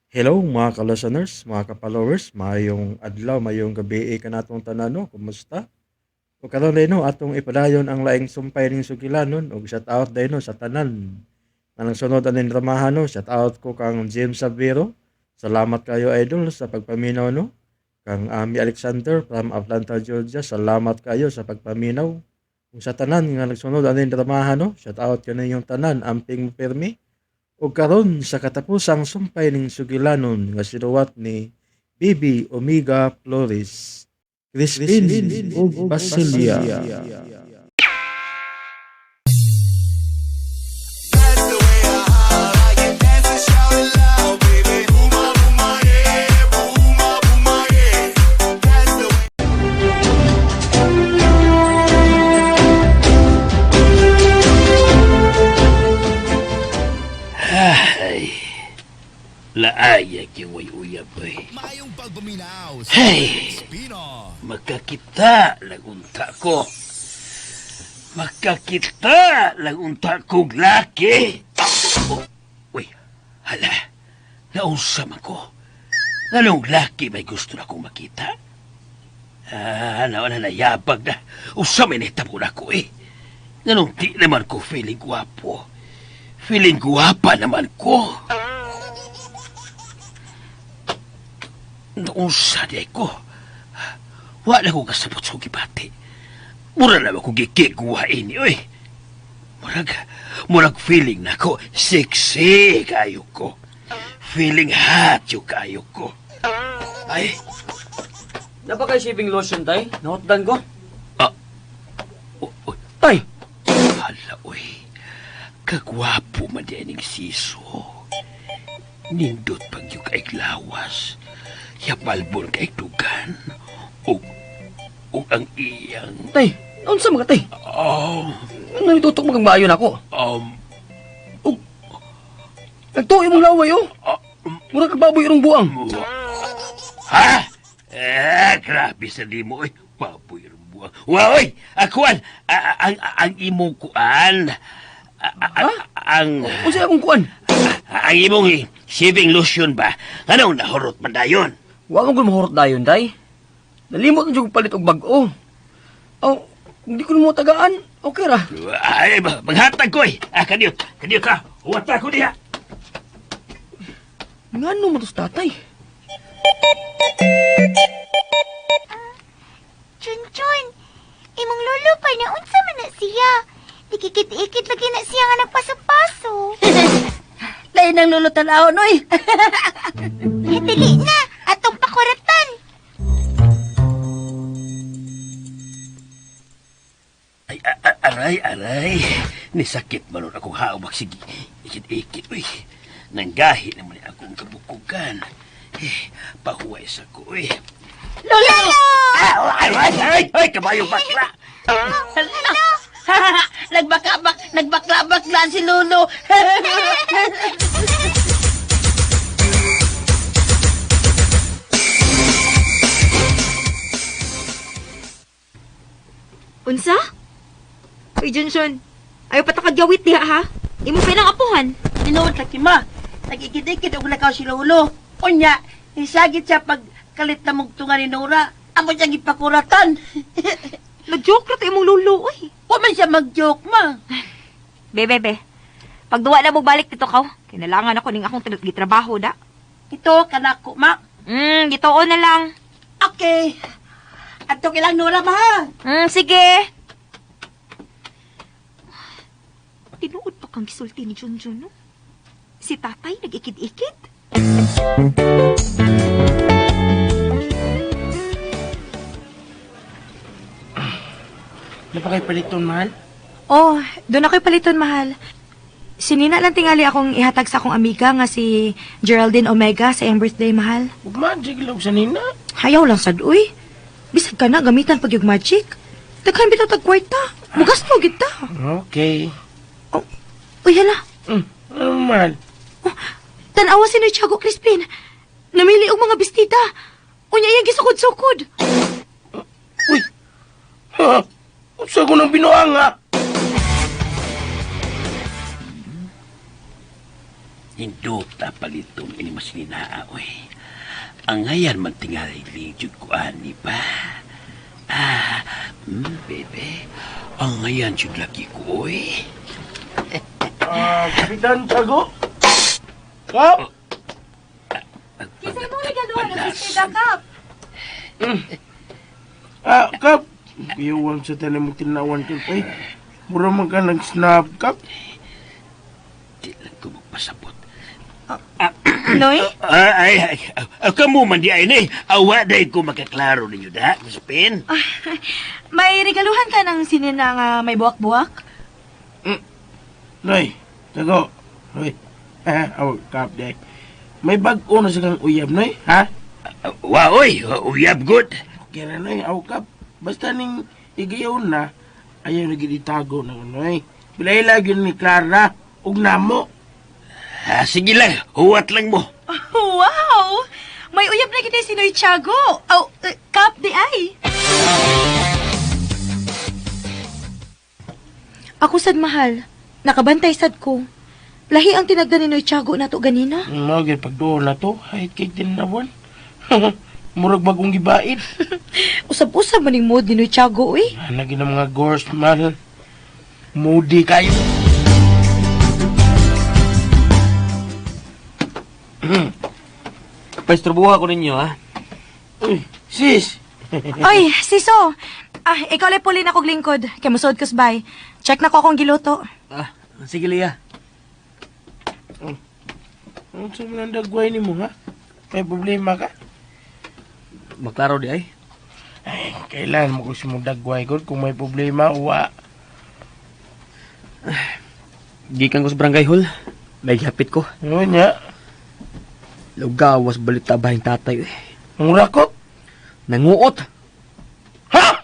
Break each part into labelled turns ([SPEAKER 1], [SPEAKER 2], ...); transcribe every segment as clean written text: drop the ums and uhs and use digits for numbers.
[SPEAKER 1] Hello mga ka-listeners, mga ka-followers, maayong adlaw, maayong gabi kanatong tanan no, kumusta? Ug karon day no atong ipadayon ang laing sumpay ning sugilanon ug shout out day no sa tanan. Anang sunod aning dramahan no, shout out ko kang James Sabiro. Salamat kayo idol sa pagpaminaw no. Kang Ami Alexander from Atlanta, Georgia, salamat kayo sa pagpaminaw. Ug sa tanan nga nagsunod aning dramahan no, shout out kaninyong tanan amping pirmi. Ug karon sa katapusang sumpay ning sugilanon nga sinuwat ni Bibi Omega Flores, Crispin ug Basilia.
[SPEAKER 2] Ay, laaya yung way uyab ay.
[SPEAKER 3] Maayong pagpaminaw sa
[SPEAKER 2] Hey!
[SPEAKER 3] Espino.
[SPEAKER 2] Magkakita lang unta ko. Magkakita lang unta kog laki. Oh, uy, hala. Nausam ako. Anong laki may gusto na akong makita? Ah, nawa na nayabag na. Usam initabo na ko eh. Nganong di naman ko feeling gwapo. Feeling gwapa naman ko. Naunsa di ko. Wala ko kasabot sa gibati. Mura na ako gikiguha ini, oy. Murag, murag feeling na ko, sexy kayo ko. Feeling hot yung kayo ko. Ay,
[SPEAKER 4] Napa kay shaving lotion, tay? Nahotdan ko.
[SPEAKER 2] ah, oh, oh,
[SPEAKER 4] Tay!
[SPEAKER 2] hala, oy. Kagwapo man di ining siso. Nindot pag yung kay lawas. Yapalbon kay dugan. Ug, ug ang iyang,
[SPEAKER 4] Tay! Naunsa mga tay?
[SPEAKER 2] oh,
[SPEAKER 4] Ano itutok mo kang maayo nako? Nagtuoy mong laway, oh!
[SPEAKER 2] ah,
[SPEAKER 4] Mura kag baboy irong buang.
[SPEAKER 2] Ha? Eh, grabe sa di mo, oy. Baboy rin buwang. Wa, oy! Akuan! Ang imong kuan. Ang,
[SPEAKER 4] Unsa akong kuan?
[SPEAKER 2] ang imong shaving lotion ba? Anong nahurot man dayon?
[SPEAKER 4] Wa man gud mahurot dayon, tay. Nalimot na jud palit og bag-o. Aw, hindi ko mo tagaan. Okay ra.
[SPEAKER 2] Ay, maghatag ko, eh. Ah, kaniyot. Kaniyot ka. Huwata ko diha.
[SPEAKER 4] Ngano man to sa tatay?
[SPEAKER 5] Chunchun, imong lolo pa na unsa man na siya. Dikikit-ikit lagi na siya nga nagpaso-paso.
[SPEAKER 6] Lain ang lolo tanaw, noy.
[SPEAKER 5] Eh, dali na, atong pakuratan.
[SPEAKER 2] Ay, aray, aray. Nisakit man nun akong hawak. Sige, ikit-ikit, uy. Nanggahi naman ni akong kabukugan. Eh, pahuway sa ko, uy.
[SPEAKER 6] Lolo!
[SPEAKER 2] Ah, ay, ay, ay, ay, kabayo bakla.
[SPEAKER 6] Nagbakabak, nagbakla-bakla si Lolo.
[SPEAKER 7] Unsa? Uy, Johnson, ayaw pa takagyawit diha ha? Imo pa nang apuhan.
[SPEAKER 6] Tinuod laki ma. Nagikid-ikid og lakaw si Lolo. Unya, isagit siya pag kalit na mugtungan ni Nora. Amo siyang ipakuratan.
[SPEAKER 7] Nag-joke ra to imong lulo, uy.
[SPEAKER 6] Wa man siya mag-joke ma.
[SPEAKER 7] Be, be, be. Pagduwa na mo balik dito kaw. Kailangan ako ning akong gitrabaho da.
[SPEAKER 6] Ito, kanako ma.
[SPEAKER 7] Gituon na lang.
[SPEAKER 6] Okay. Adto kilang Nora ma ha.
[SPEAKER 7] Sige. Tinuod pa kang gisulti ni Junjun, no? Si tatay nag-ikid-ikid.
[SPEAKER 8] Ano pa kayo paliton, mahal?
[SPEAKER 7] Oh, doon ako'y paliton, mahal. Sinina lang tingali akong ihatag sa akong amiga nga si Geraldine Omega sa iyang birthday, mahal.
[SPEAKER 8] Huwag magic lang sa nina.
[SPEAKER 7] Hayaw lang sad, uy. Bisag ka na, gamitan pag yung magic. Daghan bitaw tag kwarta. Mugas mo gid ta.
[SPEAKER 8] Okay.
[SPEAKER 7] Oh, uy, hala.
[SPEAKER 8] Ano, mahal?
[SPEAKER 7] Oh, tanawa si Noy Tiago Crispin. Namili og mga bestida. Unya iyang gisukod-sukod.
[SPEAKER 8] Uy! Ha? Unsa ko nang binuang, ha?
[SPEAKER 2] Hindota paliton ini mas ninaa, oy. Ang ngayan man tingali jud ko ani ba? Ah, bebe. Ang ngayan jud lagi ko, oy.
[SPEAKER 8] Ah, Kapitan Tiago? Kap?
[SPEAKER 7] Kisay mo regaluhan ang Mr. Dakap.
[SPEAKER 8] Ah, Kap. Iwan sa tanan mo tinawan ka. Ay, mura man ka nag-snap, Kap.
[SPEAKER 2] Di lang ko magpasabot.
[SPEAKER 7] Noy?
[SPEAKER 2] Ah, ay, ay, ah, kamo man di ay ni. Awa day ko makaklaro ninyo da, Josephine.
[SPEAKER 7] May regaluhan ka ng sinina nga may buwak-buwak?
[SPEAKER 8] Noy, Tiago. Noy. Ah, oh, Kap, day. May bag-o na sa kang uyab, Noy, ha?
[SPEAKER 2] Ah, Wa, oy, uyab good.
[SPEAKER 8] Okay na, Noy. Aw, Kap. Basta ning igayaw na, ayaw na giditago na, Noy. Bilay lagi ni Clara, ug namo.
[SPEAKER 2] Ah, sige lang, huwat lang mo.
[SPEAKER 7] Wow! May uyab na kita si Noy Tiago. Oh, Kap di ay. Ako sad mahal. Nakabantay sad ko. Lahi ang tinagda ni Noy Tiago nato ganina.
[SPEAKER 8] Mao gyud pagduol na to, hayt kay tinawan. Murag bagong gibaid.
[SPEAKER 7] Usab-usab maning mood ni Noy Tiago, uy.
[SPEAKER 8] Ana gyud ang mga gores man. Moody kayo.
[SPEAKER 4] Paisturbuha ko ninyo, ha?
[SPEAKER 8] Uy, sis.
[SPEAKER 7] Oy, siso. Ah, ikaw lang puli na kog lingkod. Kay musuod ko bay. Check na ko akong giluto.
[SPEAKER 4] Ah, sige, Lia.
[SPEAKER 8] Ano sa mga dagway nimo ha? May problema ka?
[SPEAKER 4] Maklaro di ay.
[SPEAKER 8] Ay, kailan mo ko si mo dagway gud kung may problema uwa.
[SPEAKER 4] Gikan ko sa barangay hall. May gihapit ko.
[SPEAKER 8] Ano niya?
[SPEAKER 4] Lugawas balita ba yung tatay, eh.
[SPEAKER 8] Ang rakot?
[SPEAKER 4] Nanguot.
[SPEAKER 8] Ha?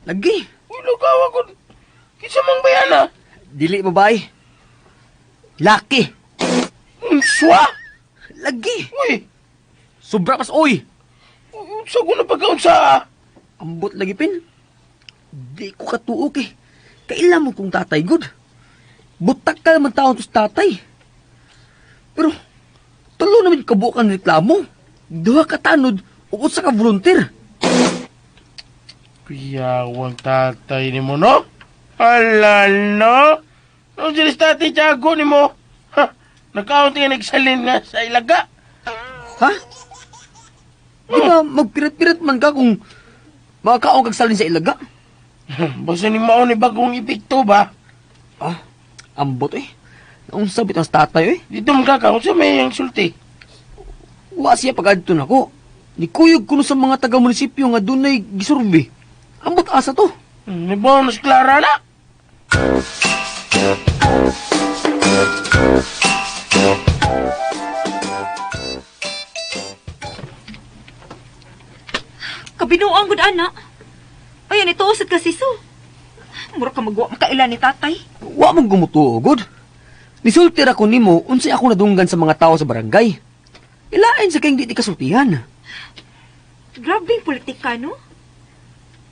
[SPEAKER 4] Lagi.
[SPEAKER 8] Uy, lugawa ko. Kinsa mang bayana?
[SPEAKER 4] Dili babae. Laki.
[SPEAKER 8] Unswa?
[SPEAKER 4] Lagi.
[SPEAKER 8] Uy,
[SPEAKER 4] Sobra pas oy.
[SPEAKER 8] unsa ko na pagkaunsa?
[SPEAKER 4] Ambot lagi pin. Di ko katuok eh. Kailan mo kong tatay good. Butak ka naman taon to sa tatay. Pero, tulo naman kabuok ang reklamo. Duha ka tanod o usa ka volunteer.
[SPEAKER 8] Piyawang tatay ni mo, no? Hala, no? No, siya tatay Tiago ni mo. Ha? Nakaunti nga nagsalin nga sa ilaga.
[SPEAKER 4] Ha? Di ba magpirit-pirit man ka kung makakaong kag salin sa ilaga?
[SPEAKER 8] Basta ni mao ni bagong epekto ba?
[SPEAKER 4] Ah, ambot eh. Naunsa bitaw sa tatay eh.
[SPEAKER 8] Dito makakaon sa may ang sulti.
[SPEAKER 4] Wa siya pag-adto nako. Nikuyog kuno sa mga taga-munisipyo nga dunay gisurvey. Ambot asa to.
[SPEAKER 8] Ni bonus Clara na.
[SPEAKER 7] Kabinuang gud ana. Ayan ito usad ka siso. Mura ka magwa makailan ni tatay.
[SPEAKER 4] Wa man gumutuo gud. Nisulti ra ko nimo unsay ako nadunggan sa mga tao sa barangay. Ilain sa kayong di ti kasultihan.
[SPEAKER 7] Grabe yung politika, no?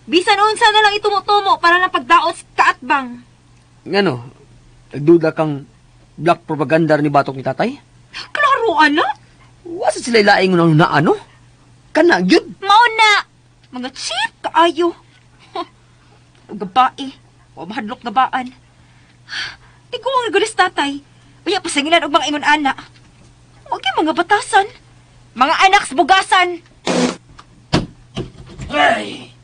[SPEAKER 7] Bisan unsa na lang itumutumo para lang pagdaot sa kaatbang.
[SPEAKER 4] Ngano, nagduda kang black propaganda ni batok ni tatay?
[SPEAKER 7] Klaro, ana.
[SPEAKER 4] Wa sa sila ilaing na ano? Kana gyud.
[SPEAKER 7] Mao na. Mga cheap kaayo. Ug babae. Wa mahadlok na baan. Tiguang gulis tatay. Uya pasangilan og mga ingon ana. Wa gyud mga batasan. Mga anak sa bugasan.
[SPEAKER 2] Ay,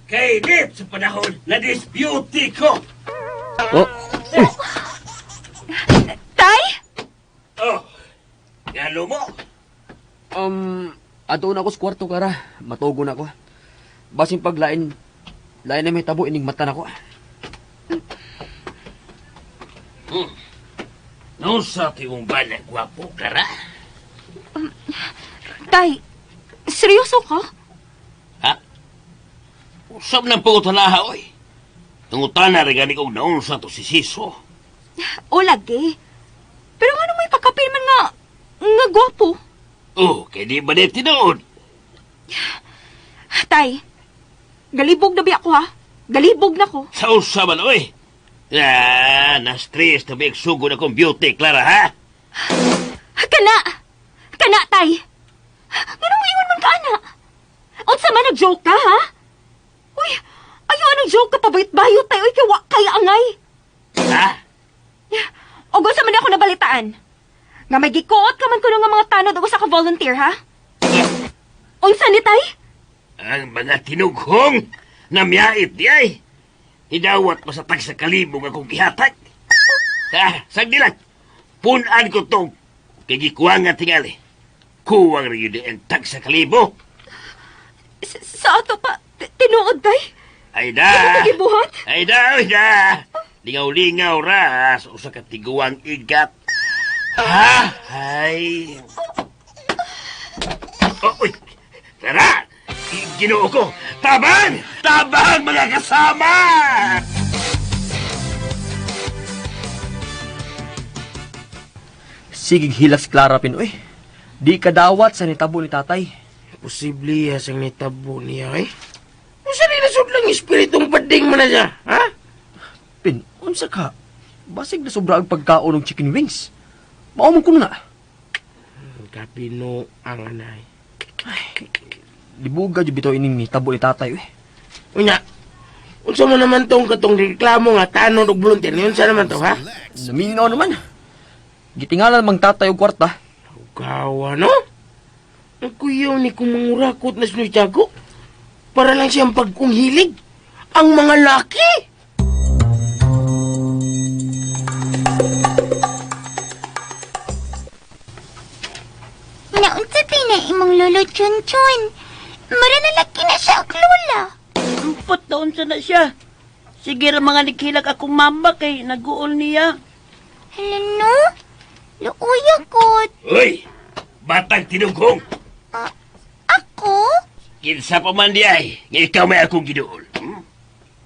[SPEAKER 2] kay dit sa panahon na dispute ko.
[SPEAKER 4] Oh,
[SPEAKER 7] Tay?
[SPEAKER 2] Oh, ngano mo?
[SPEAKER 4] Ato na ako sa kwarto kara. Matugo na ako. Basin paglain, lain na may tabo ining mata na ko.
[SPEAKER 2] Nausa ti mong bala, gwapo, Clara?
[SPEAKER 7] Tay, seryoso ka?
[SPEAKER 2] Ha? Usap ng pangutanaha, oy. Nangutana rin gani kong naunsa to si Siso.
[SPEAKER 7] O lagi. Pero ano may pagkapil man nga, nga gwapo?
[SPEAKER 2] Oh, kay di ba di tinuod?
[SPEAKER 7] Tay, galibog na biya ko ha. Galibog na ko.
[SPEAKER 2] Sa usa man, oy. Ah, na-stress na biya sugod akong beauty, Clara, ha?
[SPEAKER 7] Kana! Kana, tay! Nganong ingon man ka, ana? Unsa man nag-joke ka, ha? Uy, ayo anong joke ka pabayot-bayot, tay? Uy, kay wa kay angay.
[SPEAKER 2] Ha?
[SPEAKER 7] Og unsa man ako nabalitaan? Nga may gikuot ka man kuno nga mga tanod og usa ka volunteer, ha? Unsa ni tay?
[SPEAKER 2] Ang mga tinughong namyait di ay. Hidawat mo sa tag sa kalibong akong gihatag. Ha, sagdi lang. Punan ko tong kay gikuha nga tingali. Kuwang rin yun ang tag sa kalibo.
[SPEAKER 7] Sa ato pa, tinuod, tay?
[SPEAKER 2] Ay da!
[SPEAKER 7] Gibuhat?
[SPEAKER 2] Ay da, ay da! Lingaw-lingaw ra sa usa ka tiguang igat. Ha? Ay. Oh, uy. Tara! Ginoo ko! Tabang! Tabang mga kasama!
[SPEAKER 4] Sige, hilak si Clara, Pin, uy. Di ka dawat sa nitabo ni tatay.
[SPEAKER 8] Posible ya sang nitabo niya eh. Unsa ni nasudlang espiritong bading man na siya, ha?
[SPEAKER 4] Pin, unsa ka? Basig na sobra ang pagkaon ng chicken wings. Mao man kuno na.
[SPEAKER 8] Kapino ang anay.
[SPEAKER 4] Libuga jud bitaw ining nitabo ni tatay, uy.
[SPEAKER 8] Unya, unsa man naman tong katong reklamo nga tanod og volunteer ni unsa naman to, ha?
[SPEAKER 4] Naminaw naman. Gitingalan mang tatay og kwarta.
[SPEAKER 8] Gawa, no? Ang kuyaw ni kumangurakot na si Tiago. Para lang siyang pagkong hilig. Ang mga laki!
[SPEAKER 5] Naunsa na imong lolo Chunchun. Mura na laki na siya og lola.
[SPEAKER 6] Ampot na unsa na siya. Sige ra mga nikilak akong mama kay naguol niya.
[SPEAKER 5] Hala no? Luoya ko.
[SPEAKER 2] Uy! Batang tinughong!
[SPEAKER 5] Ako?
[SPEAKER 2] Kinsa pa man di ay, nga ikaw may akong giduol. Hmm?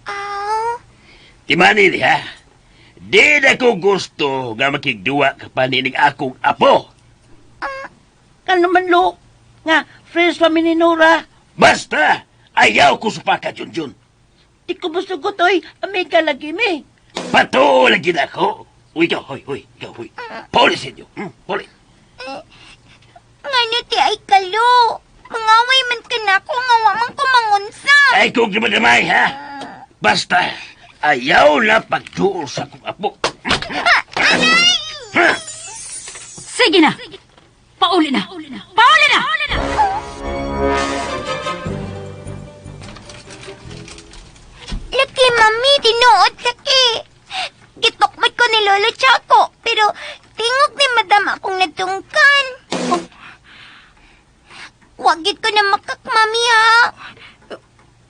[SPEAKER 5] Aw,
[SPEAKER 2] Timani di ha? Di na ko gusto nga makigduwa ka pa nining akong apo.
[SPEAKER 6] Kano man lo? Nga, friends pa mi ni Nora.
[SPEAKER 2] Basta, ayaw ko supaka, Junjun.
[SPEAKER 6] Di ko musugot, oy. Amiga lagi mi.
[SPEAKER 2] Patuo lagi na ako. Uy, ikaw, hoy, hoy, ikaw, hoy. Puli sa inyo. Puli.
[SPEAKER 5] Ngano ti ay kalo. Mangaway man ka na ako, nga wa man ko mangunsa.
[SPEAKER 2] Ay, kung gamay, ha? Basta, ayaw na pagduol sa akong apo. Ha?
[SPEAKER 7] Sige na! Pauli na! Pauli na!
[SPEAKER 5] Laki, mami, tinuod laki. Gitukmod ko ni Lolo Chaco, pero tingog ni madam akong natungkan. Oh. Wagit ko na makak, mami, ha?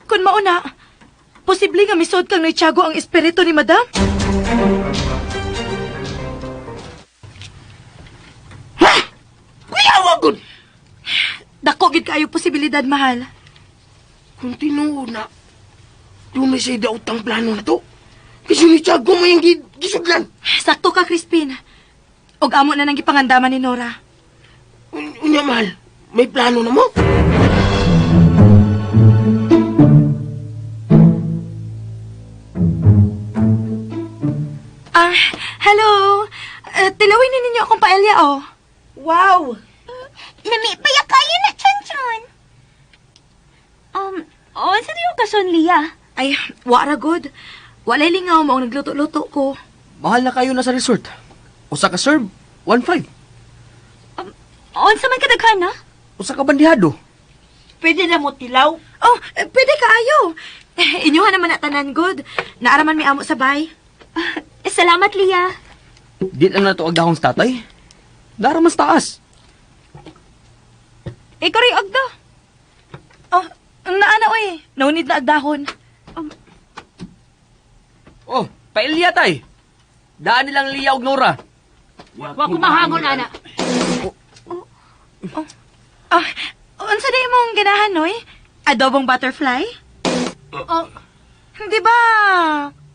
[SPEAKER 7] Kun mauna, posible nga misod kang Tiago ang espiritu ni madam?
[SPEAKER 8] Ha? Kuyawa gud!
[SPEAKER 7] Dako gid kaayo posibilidad, mahal.
[SPEAKER 8] Kung tinuod na, doon na siya dautang plano na to. Kasi ni Tiago mo yung gisudlan.
[SPEAKER 7] Sakto ka, Crispin. Og amo na nang gipangandaman ni Nora.
[SPEAKER 8] Unya, mahal, may plano na mo?
[SPEAKER 7] Ah, hello. Tilawin ni ninyo akong paella, oh.
[SPEAKER 6] Wow!
[SPEAKER 5] Lami pa ya kayo na, Chun-Chun.
[SPEAKER 7] Unsa di yung okasyon, Lia? Ay, wara good. Walay lingaw maong nagluto-luto ko.
[SPEAKER 4] Mahal na kayo na sa resort. Usa ka serve, 1.5.
[SPEAKER 7] Unsa man kadaghan, ha?
[SPEAKER 4] Usa ka bandihado.
[SPEAKER 6] Pwede na mo tilaw.
[SPEAKER 7] Oh, pwede kaayo. Inyuha naman na tanan good. Naaraman mi amo sa bay. Salamat, Lia.
[SPEAKER 4] Di lang na to ang dahon sa tatay. Dara mas taas.
[SPEAKER 7] Ikaw rin, agda. Oh, naana, oy. Naunid na agdahon.
[SPEAKER 4] Oh, paella tay. Daan nilang Lia og Nora.
[SPEAKER 2] Wa kumahangon,
[SPEAKER 7] ana. Oh, ah, unsa na imong ganahan, oy? Adobong butterfly? Oh, di ba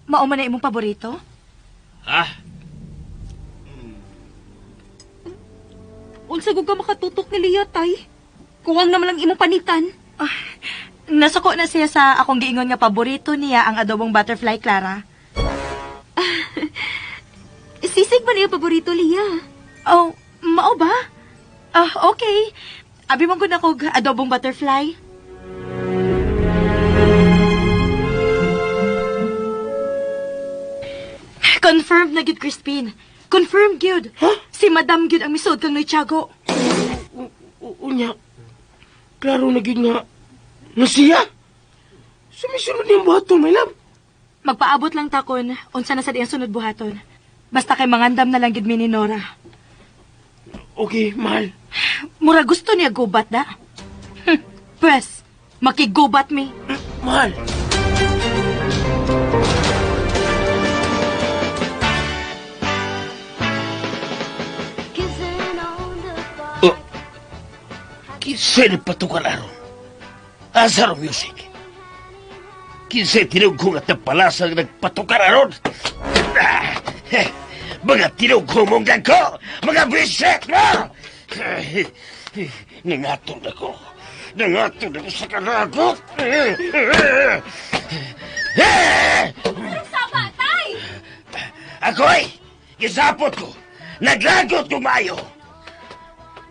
[SPEAKER 7] mao man na imong paborito?
[SPEAKER 2] Ha?
[SPEAKER 7] Unsa gud ka makatutok ni Lia, tay? Kuwang naman lang imong panitan. Ah, nasuko na siya sa akong giingon nga paborito niya ang adobong butterfly, Clara. Sisig man iyo paborito, Lia. Oh, Mao ba? Ah, okay. Abi mo gud ako adobong butterfly. Confirmed na gyud, Crispin. Confirmed gyud. Si Madam gyud ang misuod kang Noy Tiago.
[SPEAKER 8] Unya, klaro na gyud nga, nga siya. Sumisunod niyang buhaton, my love.
[SPEAKER 7] Magpaabot lang takon unsa na sad iyang sunod buhaton. Basta kay mangandam na lang gyud mi ni Nora.
[SPEAKER 8] Okay, mahal.
[SPEAKER 7] Mura gusto niya gubat da. Pwes, makigubat mi.
[SPEAKER 8] Mahal.
[SPEAKER 2] Oh, kinsay nagpatukar aron? Asa ro music? Kinsay tinugkong at nagpalasang nagpatukar aron? Ah, eh, mga tinugkong mong dagko! Mga bisit mo! Nangatong ako. Nangatong ako sa kanagot.
[SPEAKER 7] Saba, tay!
[SPEAKER 2] Ako'y gisapot ko. Naglagot ko maayo.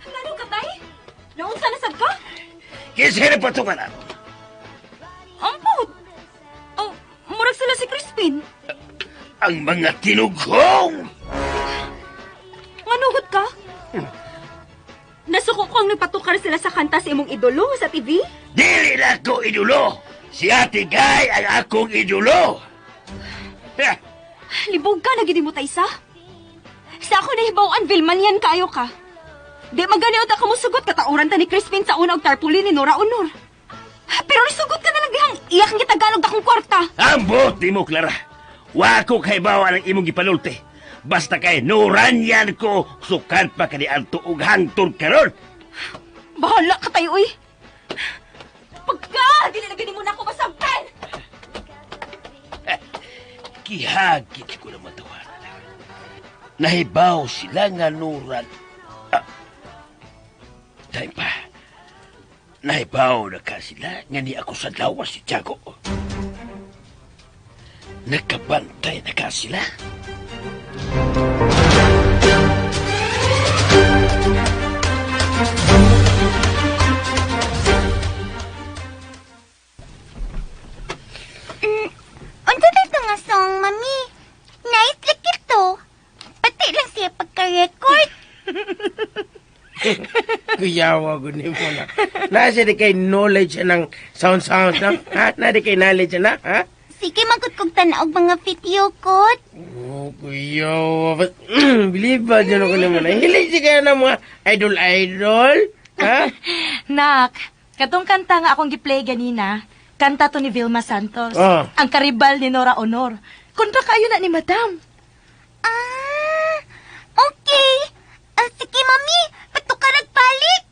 [SPEAKER 7] Ngano ka, tay? Naunsa na sad ka?
[SPEAKER 2] Kinsay nagpatukar aron?
[SPEAKER 7] Ampot! Oh, murag sila si Crispin.
[SPEAKER 2] Ang mga tinughong!
[SPEAKER 7] Nganugot ka? Nasuko ko ang nagpatukar sila sa kanta sa imong idolo sa TV?
[SPEAKER 2] Dili na ako idolo! Si Ate Guy ang akong idolo! Ha!
[SPEAKER 7] Libog ka, nagidi mo taysa. Sa ako nahibaw-an, Vilman yan kayo ka. Di maganiot ako musugot katauran ta ni Crispin sa una og tarpaulin ni Nora Honor. Pero nisugot ka na lang dihang iyak ang gitagalog akong kwarta.
[SPEAKER 2] Ambot ni mo, Clara. Wa ko kay bawa ng imong gipanulti. Basta kay nuranyan ko, sukan pa kani adto og hangtod karon.
[SPEAKER 7] Bahala ka tayo, uy. Pagka, dili na gani mo na ako masabtan.
[SPEAKER 2] Gihagit ko na matuhan. Nahibaw sila nga nuran. Ah, dahil pa, nahibaw na ka sila nga ni ako sa lawas si Tiago. Nakabantay na ka sila.
[SPEAKER 5] Unsa dito nga song, mami? Nice like ito. Pati lang siya pagka-record.
[SPEAKER 8] Kuyawa ko ni mo na. Nasa di kay knowledge ng sound-sound na? Ha? Na di kay knowledge na? Ha?
[SPEAKER 5] Sige, magod kong tanaog mga video ko.
[SPEAKER 8] Oh, kuyawa. But, believe ba dyan ako ni mo na? Hilig siya kaya ng mga idol-idol? Ha?
[SPEAKER 7] Nak, katong kanta nga akong giplay ganina, kanta to ni Vilma Santos.
[SPEAKER 8] Ah.
[SPEAKER 7] Ang karibal ni Nora Honor. Kontra kayo na ni Madam.
[SPEAKER 5] Ah, okay. Ah, sige, mami. Patuka nagpalit.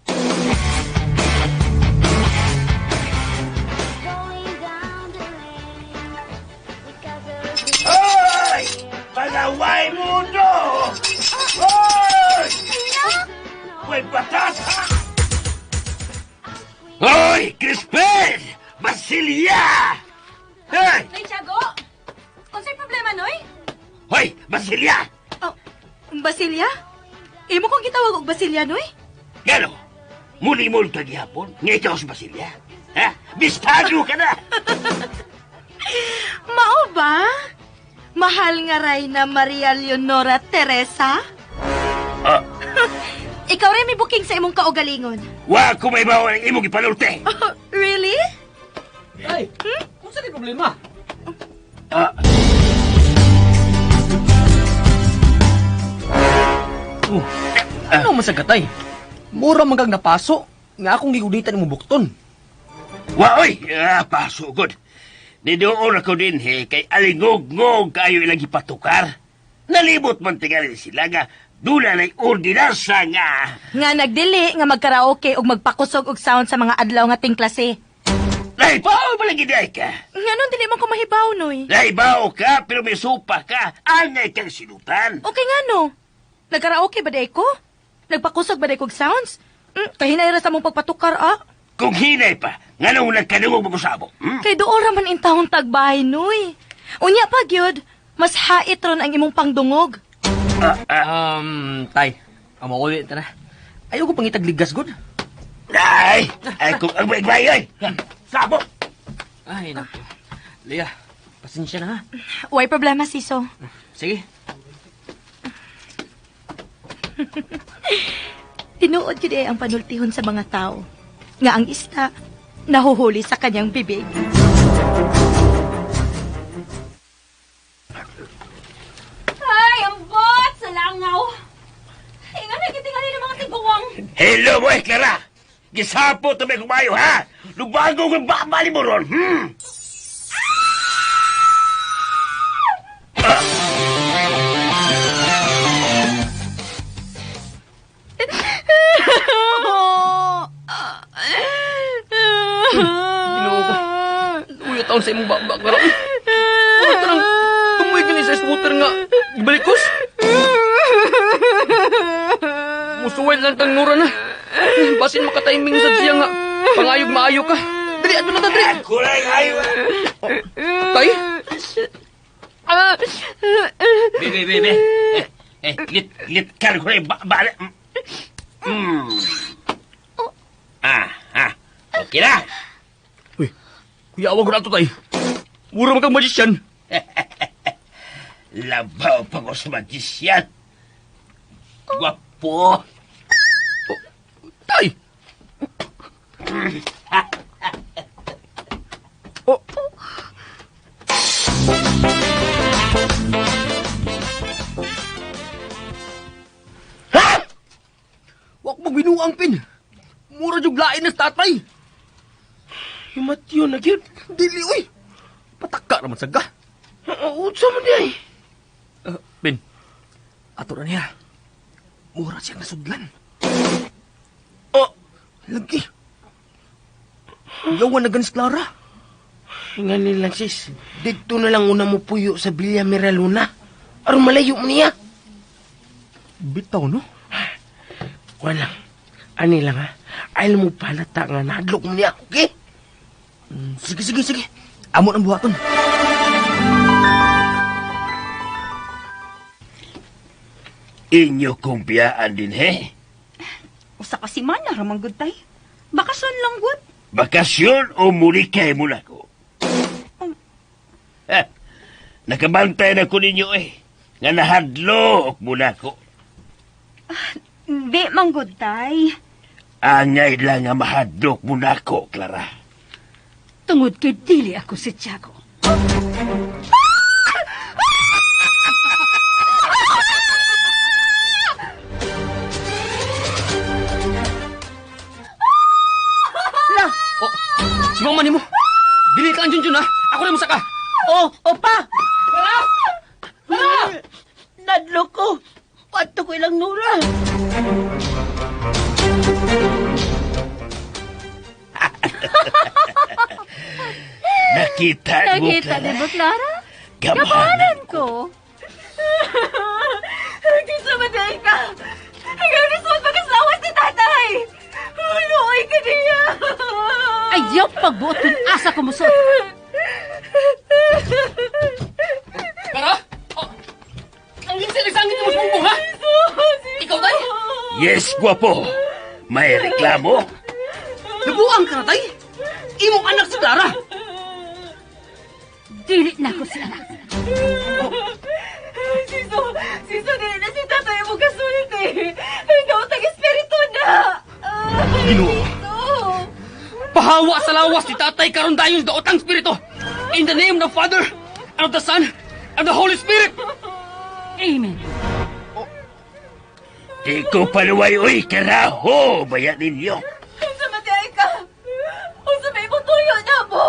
[SPEAKER 2] Hoy! Pagaway mundo! Hoy! May batas! Hoy! Crispin! Basilia! Hoy!
[SPEAKER 7] Nay, Tiago! Unsay problema, Noy?
[SPEAKER 2] Hoy! Basilia!
[SPEAKER 7] Oh, Basilia? Imo kong gitawag og Basilia, Noy?
[SPEAKER 2] Gano? Muli-muli ka gihapon? Nga ikaw si Basilia? Ha? Bistado ka na!
[SPEAKER 7] Mao ba? Mahal nga ray na Maria Leonora Teresa?
[SPEAKER 2] Ah.
[SPEAKER 7] Ikaw rin may booking sa imong kaugalingon.
[SPEAKER 2] Wa ko may bawa ng imong ipanulte.
[SPEAKER 7] Oh, really?
[SPEAKER 4] Ay, unsa ni problema?
[SPEAKER 2] Ah,
[SPEAKER 4] Oh, ano man sa katay? Mura man kag napaso nga akong giguditan mo bukton.
[SPEAKER 2] Wa oy, ah, pasugod. Nidoon ako din he, kay alingog-ngog kayo ilang ipatukar. Nalibot man tingali sila nga, doon na ordinansa nga.
[SPEAKER 7] Nga nagdili nga magkaraoke ug magpakusog og sound sa mga adlaw nga tingklase.
[SPEAKER 2] Naibaw ba lagi di ka?
[SPEAKER 7] Nganon dili man ko mahibaw, Noy?
[SPEAKER 2] Naibaw ka, pero may supa ka. Angay kang sinutan.
[SPEAKER 7] Okay nga no. Nagkaraoke ba di ko? Nagpakusog ba di kog sounds? Kahinay ra sa mong pagpatukar, ah.
[SPEAKER 2] Kung hinay pa, nganong nagkanungog mo sabo? Hmm?
[SPEAKER 7] Kay dool ra man intawong tagbahay, Noy. Unya pa gyud, mas hait ron ang imong pangdungog.
[SPEAKER 4] Tay. Ang mauli ta na. Ayaw ko pangitag ligas, god.
[SPEAKER 2] Ay! Ay, kung ang may ay! Sabo!
[SPEAKER 4] Ay, naku. Leah, pasensya na ha.
[SPEAKER 7] Way problema, Siso.
[SPEAKER 4] Sige.
[SPEAKER 7] Tinuod yun eh ang panultihon sa mga tao. Nga ang isda, nahuhuli sa kanyang bibig. Ay, ang bot sa langaw. Ingat na kitingali ng mga tiguang.
[SPEAKER 2] Hello, boy, Clara! Gisapo to may kumayo, ha? Lubago kong bakbali mo ron,
[SPEAKER 4] Ginoo ko. Uyo taon sa imong baba, Clara. Uy, ito nang tumoy gani sa scooter nga. Ibalikos. Musuway lang kang nura na. Basin makatiming sa siya nga. Pangayog maayo ka. Dali, ato na ta, dali.
[SPEAKER 2] Kulay ayo!
[SPEAKER 4] Tay?
[SPEAKER 2] Bebe, bebe. Eh, lit, lit ka ko rin, bakbali. Ah, ah. Okay na.
[SPEAKER 4] Uy, kuya, awag na ato, tay. Mura man kang magician.
[SPEAKER 2] Labaw pa ko sa magician. Gwapo.
[SPEAKER 4] Tay! Oh. Ha? Wak mo binuang pin. Mura jug lain na sa tatay.
[SPEAKER 8] Himatyo na gyud.
[SPEAKER 4] Dili oy. Pataka naman sa ga.
[SPEAKER 8] Unsa man di ay?
[SPEAKER 4] Pin. Ato na niya. Mura siyang nasudlan.
[SPEAKER 8] Oh,
[SPEAKER 4] Lagi. Yawan na ganis Clara.
[SPEAKER 8] nga lang sis. Dito na lang una mo puyo sa Villa Miraluna. Aron malayo mo niya.
[SPEAKER 4] Bitaw no?
[SPEAKER 8] Kuan lang. Ani lang ha. Ayaw mo palata nga nadlok mo niya, okay?
[SPEAKER 4] Sige, sige, sige. Amo ng buhaton.
[SPEAKER 2] Inyo kong biyaan din, he?
[SPEAKER 7] Usa ka si Mana, ramang good tay. Bakasyon lang good.
[SPEAKER 2] Bakasyon o muli kay mo na ko? Ha, nakabantay na ko ninyo eh. Nga nahadlok mo na ko.
[SPEAKER 7] Di man good tay.
[SPEAKER 2] Angay lang nga mahadlok mo na ko, Clara.
[SPEAKER 6] Tungod kay dili ako si Tiago.
[SPEAKER 4] La! Oh, si mama nimo. Dili ka ang junjun ha. Ako na musaka.
[SPEAKER 6] Oh, opa! Clara! Nadlo ko. Pato ko ilang nura.
[SPEAKER 2] Nakita mo,
[SPEAKER 7] Nakita
[SPEAKER 2] Clara.
[SPEAKER 7] ni mo, Clara?
[SPEAKER 2] Gamanan
[SPEAKER 7] Gabanan ko. Gusto mo dahil ka. Hanggang gusto mo pagkasawas ni tatay. Luoy ka niya.
[SPEAKER 6] Ayaw pagbuot kung asa kumusot.
[SPEAKER 4] Clara! Oh, ang ginsa nagsangit mo sa bumbong ha? Ikaw tay?
[SPEAKER 2] Yes, gwapo. May reklamo?
[SPEAKER 4] Nabuang ka na tay? Imong anak si Clara.
[SPEAKER 6] Dili na ko si anak.
[SPEAKER 7] Siso, Siso, dili na si tatay mo kasulit eh. Daw tag espiritu na.
[SPEAKER 4] Ginoo.
[SPEAKER 7] Siso.
[SPEAKER 4] Pahawa sa lawas ni tatay karon dayon sa daotang spirito. In the name of the Father, and of the Son, and the Holy Spirit.
[SPEAKER 6] Amen.
[SPEAKER 2] Di ko paluway, uy, karaho, bayan ninyo.
[SPEAKER 7] Unsa man di ka? Unsa may imong tuyo na mo?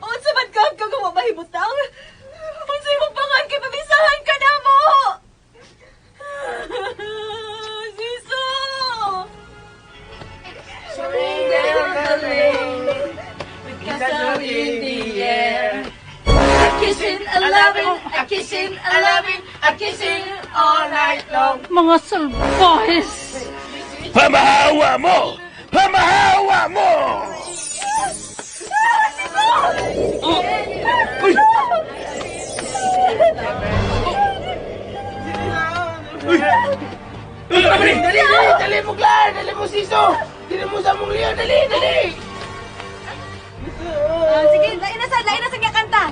[SPEAKER 7] Unsa man ka ang kagawa mahimutang? Unsa imong pangan kay pabisahan ka na mo? Siso!
[SPEAKER 6] Mga salbahes.
[SPEAKER 2] Pamahawa mo! Pamahawa mo!
[SPEAKER 4] Uy! Uy!
[SPEAKER 8] Dali, dali, dali mo, Clar! Dali mo, Siso! Dali mo sa mong liyo! Dali, dali!
[SPEAKER 7] Sige, lain na sa nga kanta.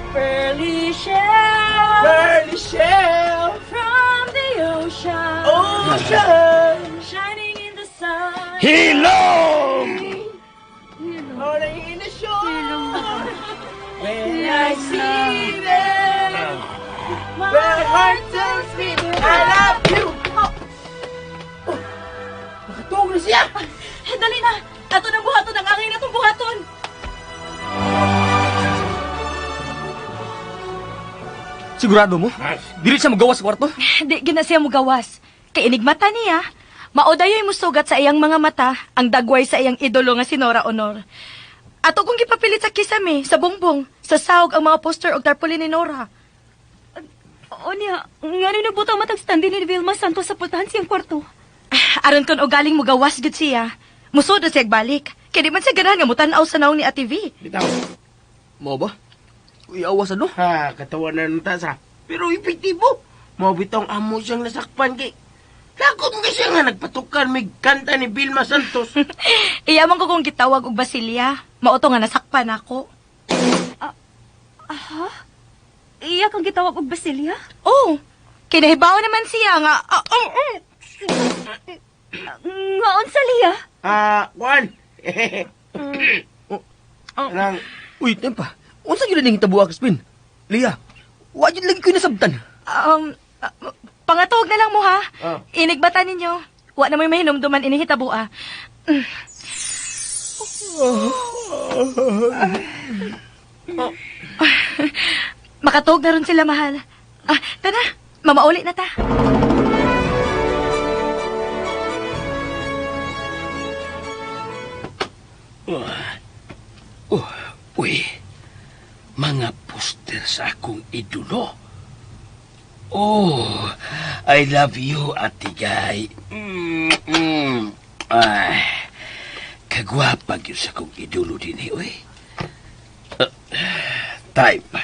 [SPEAKER 7] Pearly shell
[SPEAKER 8] Pearly shell!
[SPEAKER 7] from the ocean,
[SPEAKER 8] Ocean!
[SPEAKER 7] shining in the sun.
[SPEAKER 2] Hilom!
[SPEAKER 8] Rolling in the shore! When I see them, my heart tells me I love you! Oh, nakatuog na siya!
[SPEAKER 7] Dali na! Ato nang buhaton ang angay na itong buhaton!
[SPEAKER 4] Sigurado mo? Dili siya magawas sa kwarto?
[SPEAKER 7] Di gina siya mugawas. Kay enigmata niya, maodayoy musugat sa iyang mga mata ang dagway sa iyang idolo nga si Nora Honor. Ato kong gipapilit sa kisame, sa bongbong, sa sahog ang mga poster og tarpaulin ni Nora.
[SPEAKER 9] O niya, nga rin nagbutang matag stand ni Vilma Santos sa pultahan siyang kwarto.
[SPEAKER 7] Aron kon ugaling mugawas gud siya, musod na siya balik. Kay di man siya ganahan nga mutan-aw sa naong ni Ate V.
[SPEAKER 8] Bitaw.
[SPEAKER 4] Mao ba? Uy, awas ano?
[SPEAKER 8] Ha, katawa na ng tasa. Pero epektibo. Mao bitaw ang amo siyang nasakpan kay. Lakot mo kasi nga nagpatukan may kanta ni Vilma Santos.
[SPEAKER 7] Iya man ko kung gitawag og Basilia. Mao to nga nasakpan ako.
[SPEAKER 9] Iya kang gitawag og Basilia?
[SPEAKER 7] Oh, kay nahibaw naman siya nga
[SPEAKER 9] Nga unsa liya?
[SPEAKER 8] Ah, Juan. Nang
[SPEAKER 4] Uy, tempa. Unsa gyud ning hitabo, Crispin? Lia, wa gyud lagi ko nasabtan.
[SPEAKER 7] Um, pangatog na lang mo ha.
[SPEAKER 8] Ah.
[SPEAKER 7] Inigbata ninyo. Wa na mo'y mahinumduman ini hitabo ah. Makatog na ron sila, mahal. Ah, tara, mamauli na ta.
[SPEAKER 2] Oh, uy, mga poster sa akong idolo. Oh, I love you, Ate Guy. Ay, kagwapa gyud sa akong idolo din eh, uy. Time pa.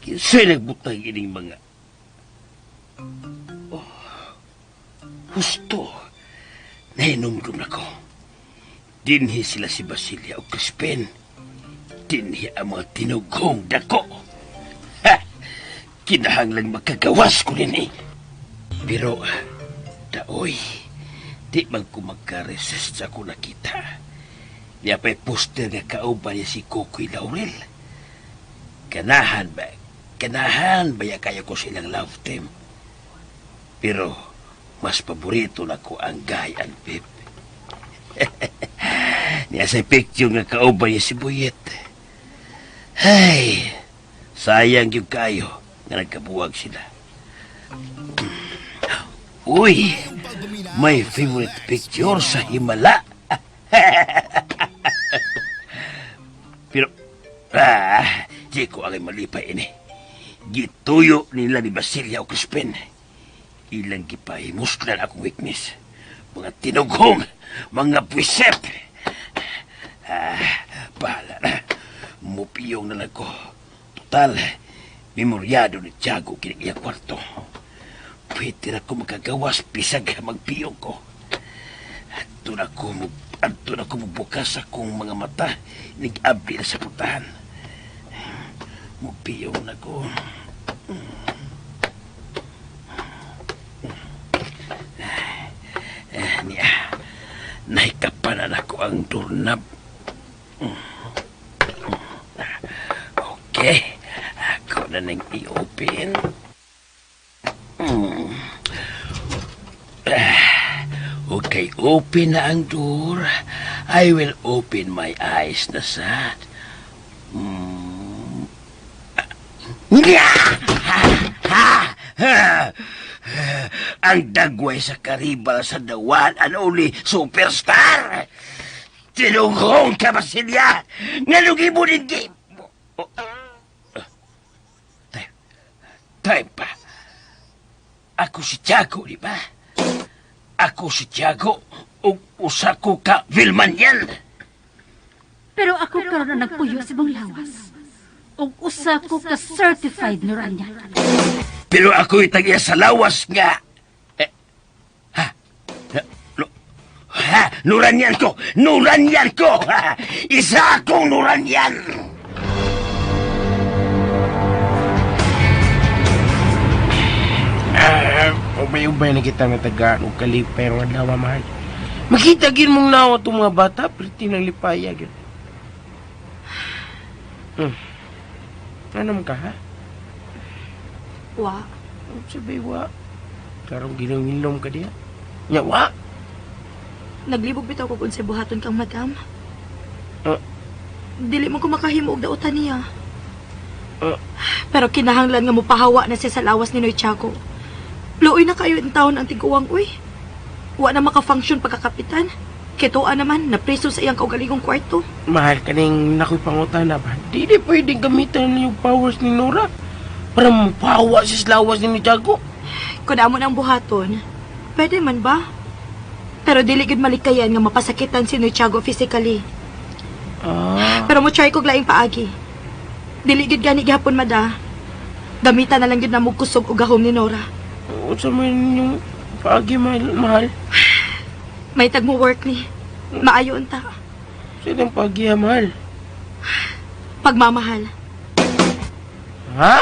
[SPEAKER 2] Kinsa'y nagbutang ining mga... Oh, husto. Nahinumdum na ko. Dinhi sila si Basilia o Crispin. Dinhi ang mga tinughong dako. Ha! Kinahanglang makagawas ko din eh. Pero, daoy, di man ko magka-resist sa ako nakita. Niya pa'y poster nga kauban niya si Kokoy Laurel. Ganahan ba? Ganahan ba ya kayo ko silang love team? Pero, mas paborito na ko ang Guy and Pip. Niya sa picture nga kauban niya si Buyet. Ay, sayang yung kayo nga nagkabuwag sila. Uy, my favorite picture sa Himala. Pero, di ko alay malipay ini. Gituyo nila ni Basilia o Crispin. Ilang gipahimuslan akong weakness. Mga tinughong, mga buwisep. Ah, bahala na. Mupiyong na lang ko. Total, memoryado ni Tiago kini iya kwarto. Pwede na ko makagawas bisag magpiyong ko. Adto na ko mubukas akong mga mata, nag-abli na sa putahan. Mupiyong na ko. Eh, niya, nahikapanan ako ang doorknob. Okay, ako na nang i-open. Okay, open na ang door. I will open my eyes na sad. Ha! Ha! Ha! Ang dagway sa karibal sa the one and only superstar! Tinughong ka, Basilia! Nganong imo ni Oh. Time. Time pa. Ako si Tiago, di ba? Ako si Tiago ug usa ko ka Vilmanian.
[SPEAKER 9] Pero ako karon ang nagpuyo sa imong lawas. Ug usa ko ka certified Noranya.
[SPEAKER 2] Pero ako'y tag sa lawas nga. Eh, Nuranyan ko! Nuranyan ko! Isa akong nuranyan!
[SPEAKER 8] Ubay-ubay na kita natagaan og kalipay ang adlaw, mahal. Makita gin mong nawa itong mga bata, pretty ng lipaya gin. Ano man ka, ha?
[SPEAKER 7] Wa.
[SPEAKER 8] Sabi, wa. Karong ginong-inom ka diya. Nya, wa.
[SPEAKER 7] Naglibog bitaw ko kung sa buhaton kang madam.
[SPEAKER 8] Ah.
[SPEAKER 7] Dili mo ko makahimo og dautan niya.
[SPEAKER 8] Ah.
[SPEAKER 7] Pero kinahanglan nga mopahawa na siya sa lawas ni Noy Tiago. Luoy na kayo in taon ang tiguang uy. Wa na maka-function pagkakapitan. Kitoa naman, napreso sa iyang kaugalingong kwarto.
[SPEAKER 8] Mahal ka ning nakoy pangutan na ba? Di di pwedeng gamitan yung powers ni Nora para mapahawa siya sa lawas ni Tiago.
[SPEAKER 7] Kung amo ng buhaton, pwede man ba? Pero dili gud malikayan nga mapasakitan si Noy Tiago physically.
[SPEAKER 8] Ah.
[SPEAKER 7] Pero mo try kog laing paagi. Dili gud gani gihapon mada. Gamitan na lang gud namo kusog og gahom ni Nora.
[SPEAKER 8] Unsa man yung paagi, mahal? Mahal?
[SPEAKER 7] May tag mo work ni. Maayo unta.
[SPEAKER 8] Sino ang paagi, ha, mahal?
[SPEAKER 7] Pagmamahal.
[SPEAKER 8] Ha?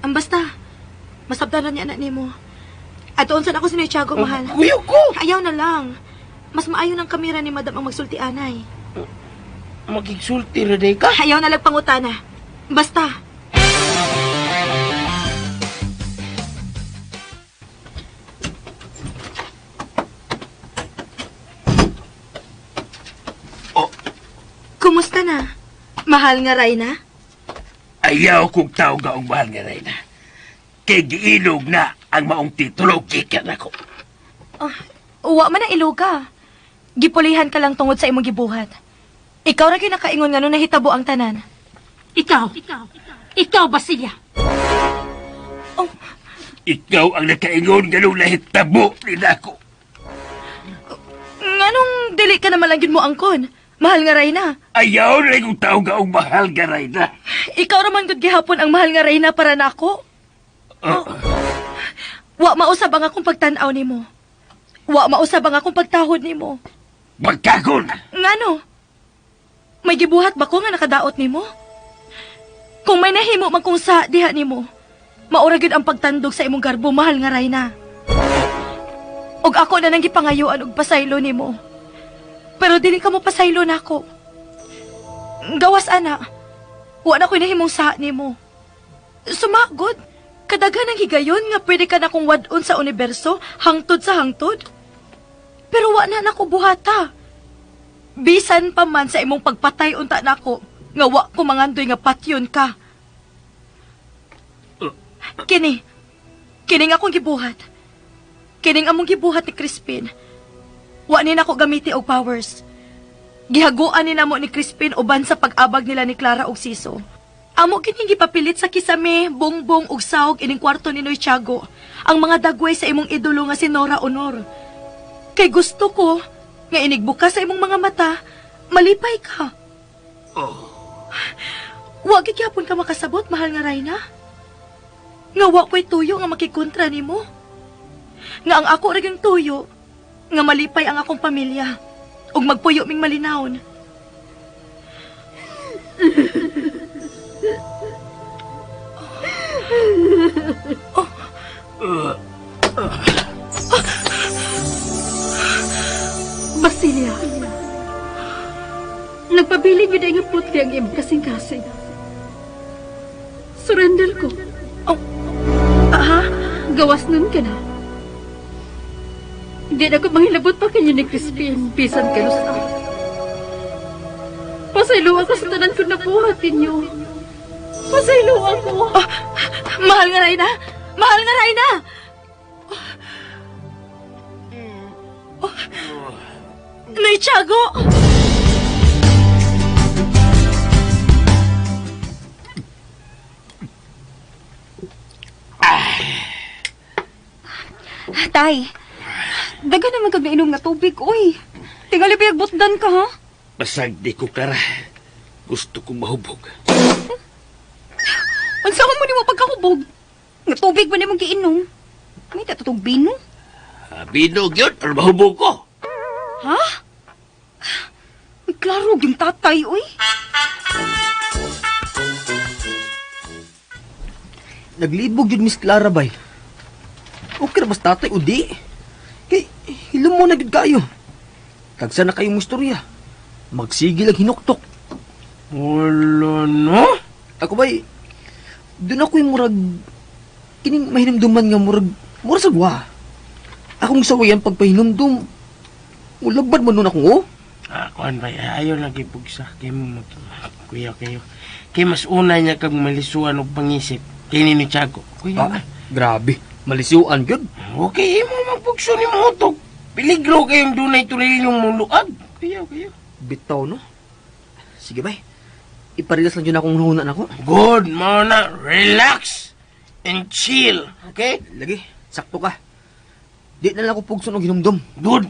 [SPEAKER 7] Ang basta, masabdaran niya anak nimo. At unsan ako si Noy Tiago, mahal.
[SPEAKER 8] Kuyo ko!
[SPEAKER 7] Ayaw na lang. Mas maayo ng kamera ni madam ang magsulti anay.
[SPEAKER 8] Makigsulti ra day ka?
[SPEAKER 7] Ayaw na lang pangutana. Basta.
[SPEAKER 2] Oh.
[SPEAKER 7] Kumusta na? Mahal nga, Rayna?
[SPEAKER 2] Ayaw kong tawag ang mahal nga, Reyna. Kay giilog na ang maong titulo gikan ako.
[SPEAKER 7] Oh, uwa man ang iluga. Gipulihan ka lang tungod sa imong gibuhat. Ikaw ra gyud nakaingon nga nahitabo ang tanan.
[SPEAKER 9] Ikaw. Ikaw, Basilia.
[SPEAKER 7] Oh.
[SPEAKER 2] Ikaw ang nakaingon nga nung nahitabo nila ako.
[SPEAKER 7] Nganong dili ka naman lang gyud mo angkon? Mahal nga, Reyna.
[SPEAKER 2] Ayaw na kong tawag ang mahal nga, Reyna.
[SPEAKER 7] Ikaw ra man gud gihapon ang mahal nga Reyna para nako.
[SPEAKER 2] Oh.
[SPEAKER 7] Wa mausab ang akong pagtan-aw nimo. Wa mausab ang akong pagtahod nimo.
[SPEAKER 2] Magkagon!
[SPEAKER 7] Ngano? May gibuhat ba ko nga nakadaot nimo? Kung may nahimo man kung sa diha nimo, maura gyud ang pagtandog sa imong garbo, mahal nga Reyna. Og ako na nang gipangayuan og pasaylo nimo. Pero dili ka mo pasaylo nako. Gawas ana. Wa na ko'y nahimong sa nimo. Sumagod. Kadaghan ang higayon nga pwede ka na kong wad-on sa universo, hangtod sa hangtod. Pero wa na nako buhata. Bisan pa man sa imong pagpatay unta nako, nga wa ko mangandoy nga patyon ka. Kini, kining akong gibuhat. Kining among gibuhat ni Crispin. Wa ni nako gamiti og powers. Gihaguan ni namo ni Crispin uban sa pag-abag nila ni Clara og Siso. Amo kining gipapilit sa kisame, bongbong ug sahog ining kwarto ni Noy Tiago. Ang mga dagway sa imong idolo nga si Nora Honor. Kay gusto ko nga inigbuka sa imong mga mata, malipay ka.
[SPEAKER 2] Oh.
[SPEAKER 7] Wa gid gyapon ka makasabot, mahal nga Rayna. Nga wa ko'y tuyo nga makikontra nimo. Nga ang ako ra gyud tuyo nga malipay ang akong pamilya ug magpuyo ming malinawon. Oh.
[SPEAKER 9] Basilia. Nagpabilin yun ang putli ang iyong kasing-kasing. Surrender ko.
[SPEAKER 7] Oh. Aha?
[SPEAKER 9] Gawas nun ka na. Hindi na ko manghilabot pa kanyo ni Crispin. Bisan ka sa. Pasaylo ako sa tanan ko nabuhat ninyo. Pasaylo ako.
[SPEAKER 7] Oh, mahal nga, Rayna! Mahal nga, Rayna! Oh. Nay Tiago!
[SPEAKER 5] Tay, daga naman kag nainom nga tubig, uy. Tingali ba butdan ka, ha?
[SPEAKER 2] Basag di ko, Clara. Gusto kong mahubog.
[SPEAKER 5] Unsa mo nimo pagkahubog? Nga tubig ba nimo giinom? May tatutog bino?
[SPEAKER 2] Bino gyud or mahubog ko?
[SPEAKER 5] Ha?
[SPEAKER 7] Klaro gyud tatay, uy.
[SPEAKER 4] Naglibog yun Miss Clara bay. Okay ra bas tatay o di? Kay hilom mo na gyud kayo. Tagsa na kayong istorya. Magsigil ang hinuktok.
[SPEAKER 8] Wala no?
[SPEAKER 4] Ako bay, doon ako yung murag, kining mahinumduman nga murag, murag sagwa. Akong sawayan pagpahinumdum. Mulabad man nun akong oh.
[SPEAKER 8] Ah, kuan ba, ayaw lagi pugsa. Kay mo mag, kuya kayo. Kay mas una niya kag malisuan og pangisip. Kay ni Tiago. Kuya
[SPEAKER 4] Ah, grabe. Malisuan gyud.
[SPEAKER 8] Okay, imo magpugso ni mo utok. Peligro kayong dunay turilyong muluag. Kuya, kuya.
[SPEAKER 4] Bitaw no. Sige bay. Iparilas lang yun akong hunan ako.
[SPEAKER 8] Good, mao na. Relax and chill. Okay?
[SPEAKER 4] Lagi, sakto ka. Di na lang ako pugson og hinumdum.
[SPEAKER 8] Good.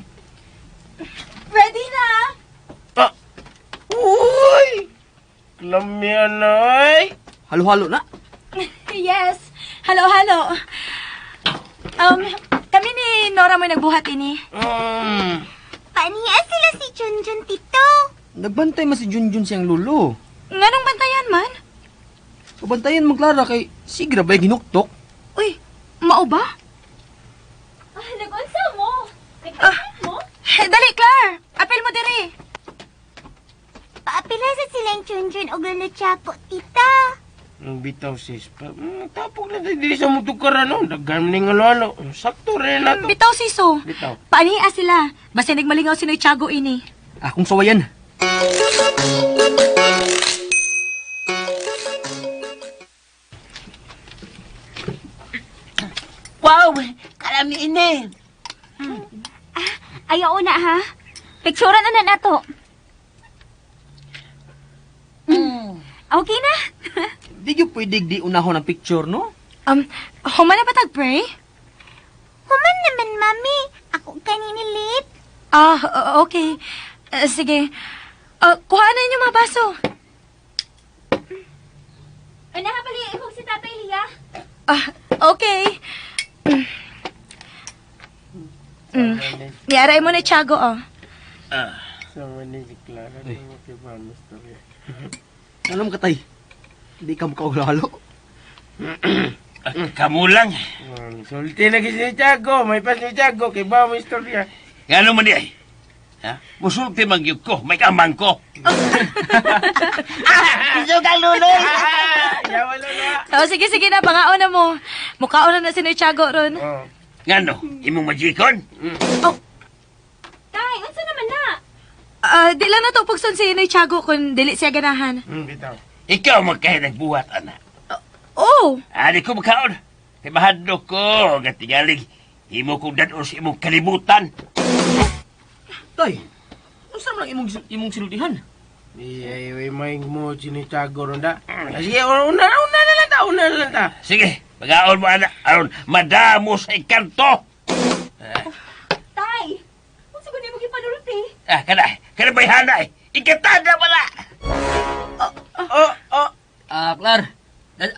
[SPEAKER 7] Ready na!
[SPEAKER 8] Ah. Uy! Lamya na ay.
[SPEAKER 4] Halo-halo na.
[SPEAKER 7] Yes. Hello, hello. Kami ni Nora mo'y nagbuhat ini.
[SPEAKER 5] Paaniya sila si Junjun, Tito.
[SPEAKER 4] Nagbantay man si Junjun siyang lulo.
[SPEAKER 7] Nganong bantayan man?
[SPEAKER 4] Pabantayan mo Clara kay sigra bay ginuktok.
[SPEAKER 7] Uy, mao ba? Ah, nag-unsa mo? Nag-unsa mo? Dali, Clar. Apil mo diri.
[SPEAKER 5] Paapila sa silang Junjun og Lolo Chaco, Tita.
[SPEAKER 8] Ang bitaw sis. Pa, tapog na tayo diri sa motor ano. Daghan ni nga lalo. Sakto rin na to.
[SPEAKER 7] Bitaw siso.
[SPEAKER 8] Bitaw.
[SPEAKER 7] Paaniya sila. Basta nagmalingaw si Noy Tiago ini.
[SPEAKER 4] Akong sawayan.
[SPEAKER 6] Wow, kalami ini.
[SPEAKER 5] Ayaw na ha. Picturean na na nato. Okay na.
[SPEAKER 4] Di gyud pwede di unahon ang picture, no?
[SPEAKER 7] Human na ba tag-pray?
[SPEAKER 5] Human naman, Mami. Ako kanini late.
[SPEAKER 7] Ah, okay. Sige. Kuha na inyong mga baso.
[SPEAKER 5] Ano ha pala ihog si Tatay Lia?
[SPEAKER 7] Ah, okay. Niaray mo na Tiago, oh.
[SPEAKER 8] Sama ni si Clara. Ay.
[SPEAKER 4] Alam ka tay. Di ka mukha-halo.
[SPEAKER 2] Kamu lang.
[SPEAKER 8] Sulti na si Tiago. May pas ni Tiago. Kay ba mo istorya.
[SPEAKER 2] Ngano man di ay? Ha? Musulti man gyud ko, may kamang ko.
[SPEAKER 6] Isog ang luloy.
[SPEAKER 8] Yawa lolo.
[SPEAKER 7] Oh, sige, sige na, pangaon na mo. Mukhaon na na si Noy Tiago ron.
[SPEAKER 8] Oh.
[SPEAKER 2] Ngano, imong majikon?
[SPEAKER 7] Oh.
[SPEAKER 5] Tay, unsa naman na?
[SPEAKER 7] Di lang na to pugson si Noy Tiago kung dili siya ganahan.
[SPEAKER 8] Bitaw.
[SPEAKER 2] Ikaw man kay nagbuhat ana.
[SPEAKER 7] Oh,
[SPEAKER 2] Ani ko makaon. Kay mahadlok ko nga tingalig imo kong dad-on sa imong kalibutan.
[SPEAKER 4] Tay, unsa man ang imong sinultihan?
[SPEAKER 8] Ay, ay, may mo si ni Tiago ron da. Sige, una, una na lang ta, una na lang ta.
[SPEAKER 2] Sige, pagaon mo ana aron madamo sa ikanto.
[SPEAKER 7] Tay! Unsa ba nimo gipanulti?
[SPEAKER 2] Ah, kana, kana bayhana eh. Ikantada wala.
[SPEAKER 8] Oh, oh.
[SPEAKER 4] Ah, Clar,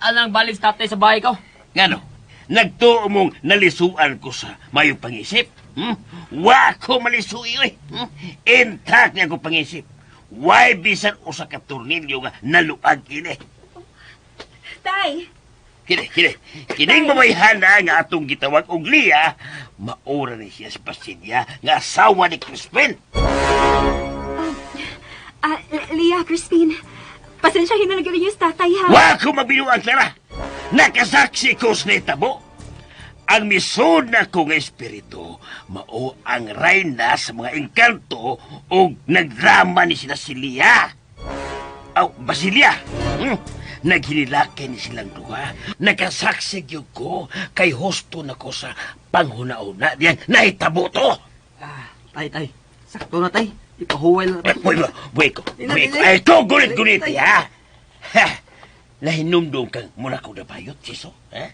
[SPEAKER 4] alang balik sa tatay sa bahay ko.
[SPEAKER 2] Ngano, nagtuo mong nalisuan ko sa mayong pangisip. Wa ko malisuy oy. Intact niya ko pangisip. Why bisan usa ka tornilyo nga naluag ini.
[SPEAKER 7] Tay!
[SPEAKER 2] Kini, kini. Kining babayhana nga atong gitawag og Lia, maura ni siya si Basilia nga asawa ni Crispin.
[SPEAKER 7] Lia, Crispin. Pasensyahin na lang yun yung tatay, ha?
[SPEAKER 2] Wa ko mabinuang Clara. Nakasaksi ko sa nitabo. Ang misod na ko nga espiritu, mao ang reyna sa mga engkanto o nagdrama ni sila si Lia. Aw, Basilia. Naghinilaki ni silang duha. Nakasaksi gyud ko kay husto na ko sa panghuna-una diyang nahitabo to.
[SPEAKER 4] Ah, tay, tay. Sakto na, tay. Ipahuway lang.
[SPEAKER 2] Ay, buhay buhay ko, buhay ko. Ay, ko, gulit-gulit, ha? Ha? Nahinumdum kang muna ko nabayot, siso, ha?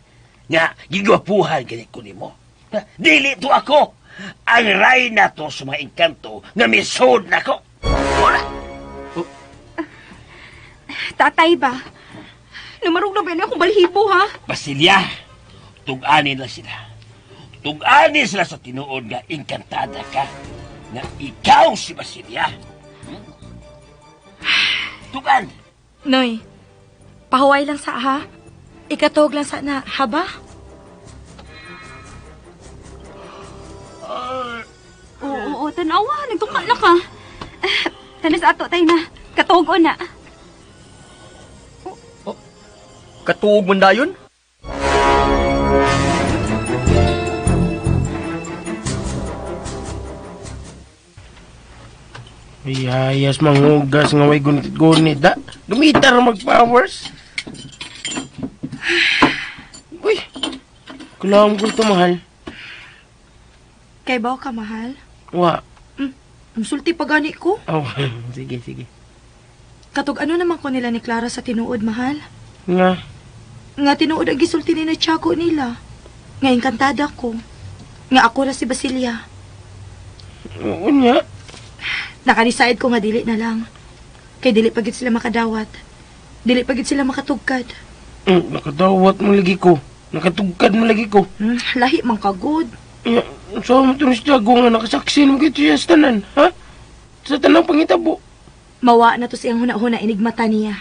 [SPEAKER 2] Nga, gigwapuhan ganit ko nimo. Ha? Dili to ako. Ang ray na to sa mga engkanto nga misod na ko. Wala.
[SPEAKER 4] Oh.
[SPEAKER 7] Tatay ba? Numarog na ba yun akong balhibo, ha?
[SPEAKER 2] Basilia, tug-anin lang sila. Tug-anin sila sa tinuod nga engkantada ka. Nga ikaw si Basilia. Tukan!
[SPEAKER 7] Noy, pahuway lang sa ha. Ikatuog lang sa na, haba? Oo, oo, tanawa. Nagtungka na ka. Tanas ato tayo na. Katuog na.
[SPEAKER 4] Katuog man dayon?
[SPEAKER 8] Biyayas manghugas nga way gunit-gunit da. Dumitar mag-powers. Uy, kailangan ko ito mahal.
[SPEAKER 7] Kay ba ka, mahal?
[SPEAKER 8] Wa.
[SPEAKER 7] Ang sulti pa gani ko.
[SPEAKER 8] Oh, sige, sige.
[SPEAKER 7] Katog ano naman ko nila ni Clara sa tinuod, mahal?
[SPEAKER 8] Nga.
[SPEAKER 7] Nga tinuod ang gisulti ni na Tiago nila. Nga engkantada ko. Nga ako ra si Basilia.
[SPEAKER 8] Oo nga.
[SPEAKER 7] Naka-decide ko nga dili na lang. Kay dili pa gid sila makadawat. Dili pa gid sila makatugkad.
[SPEAKER 8] Nakadawat mo lagi ko. Nakatugkad mo lagi ko.
[SPEAKER 7] Lahi man kagod.
[SPEAKER 8] Ya, so mo ito ni Tiago nga nakasaksi mo kito siya sa tanan, ha? Sa tanang pangitabo.
[SPEAKER 7] Mawa na to siyang huna-huna enigmata niya.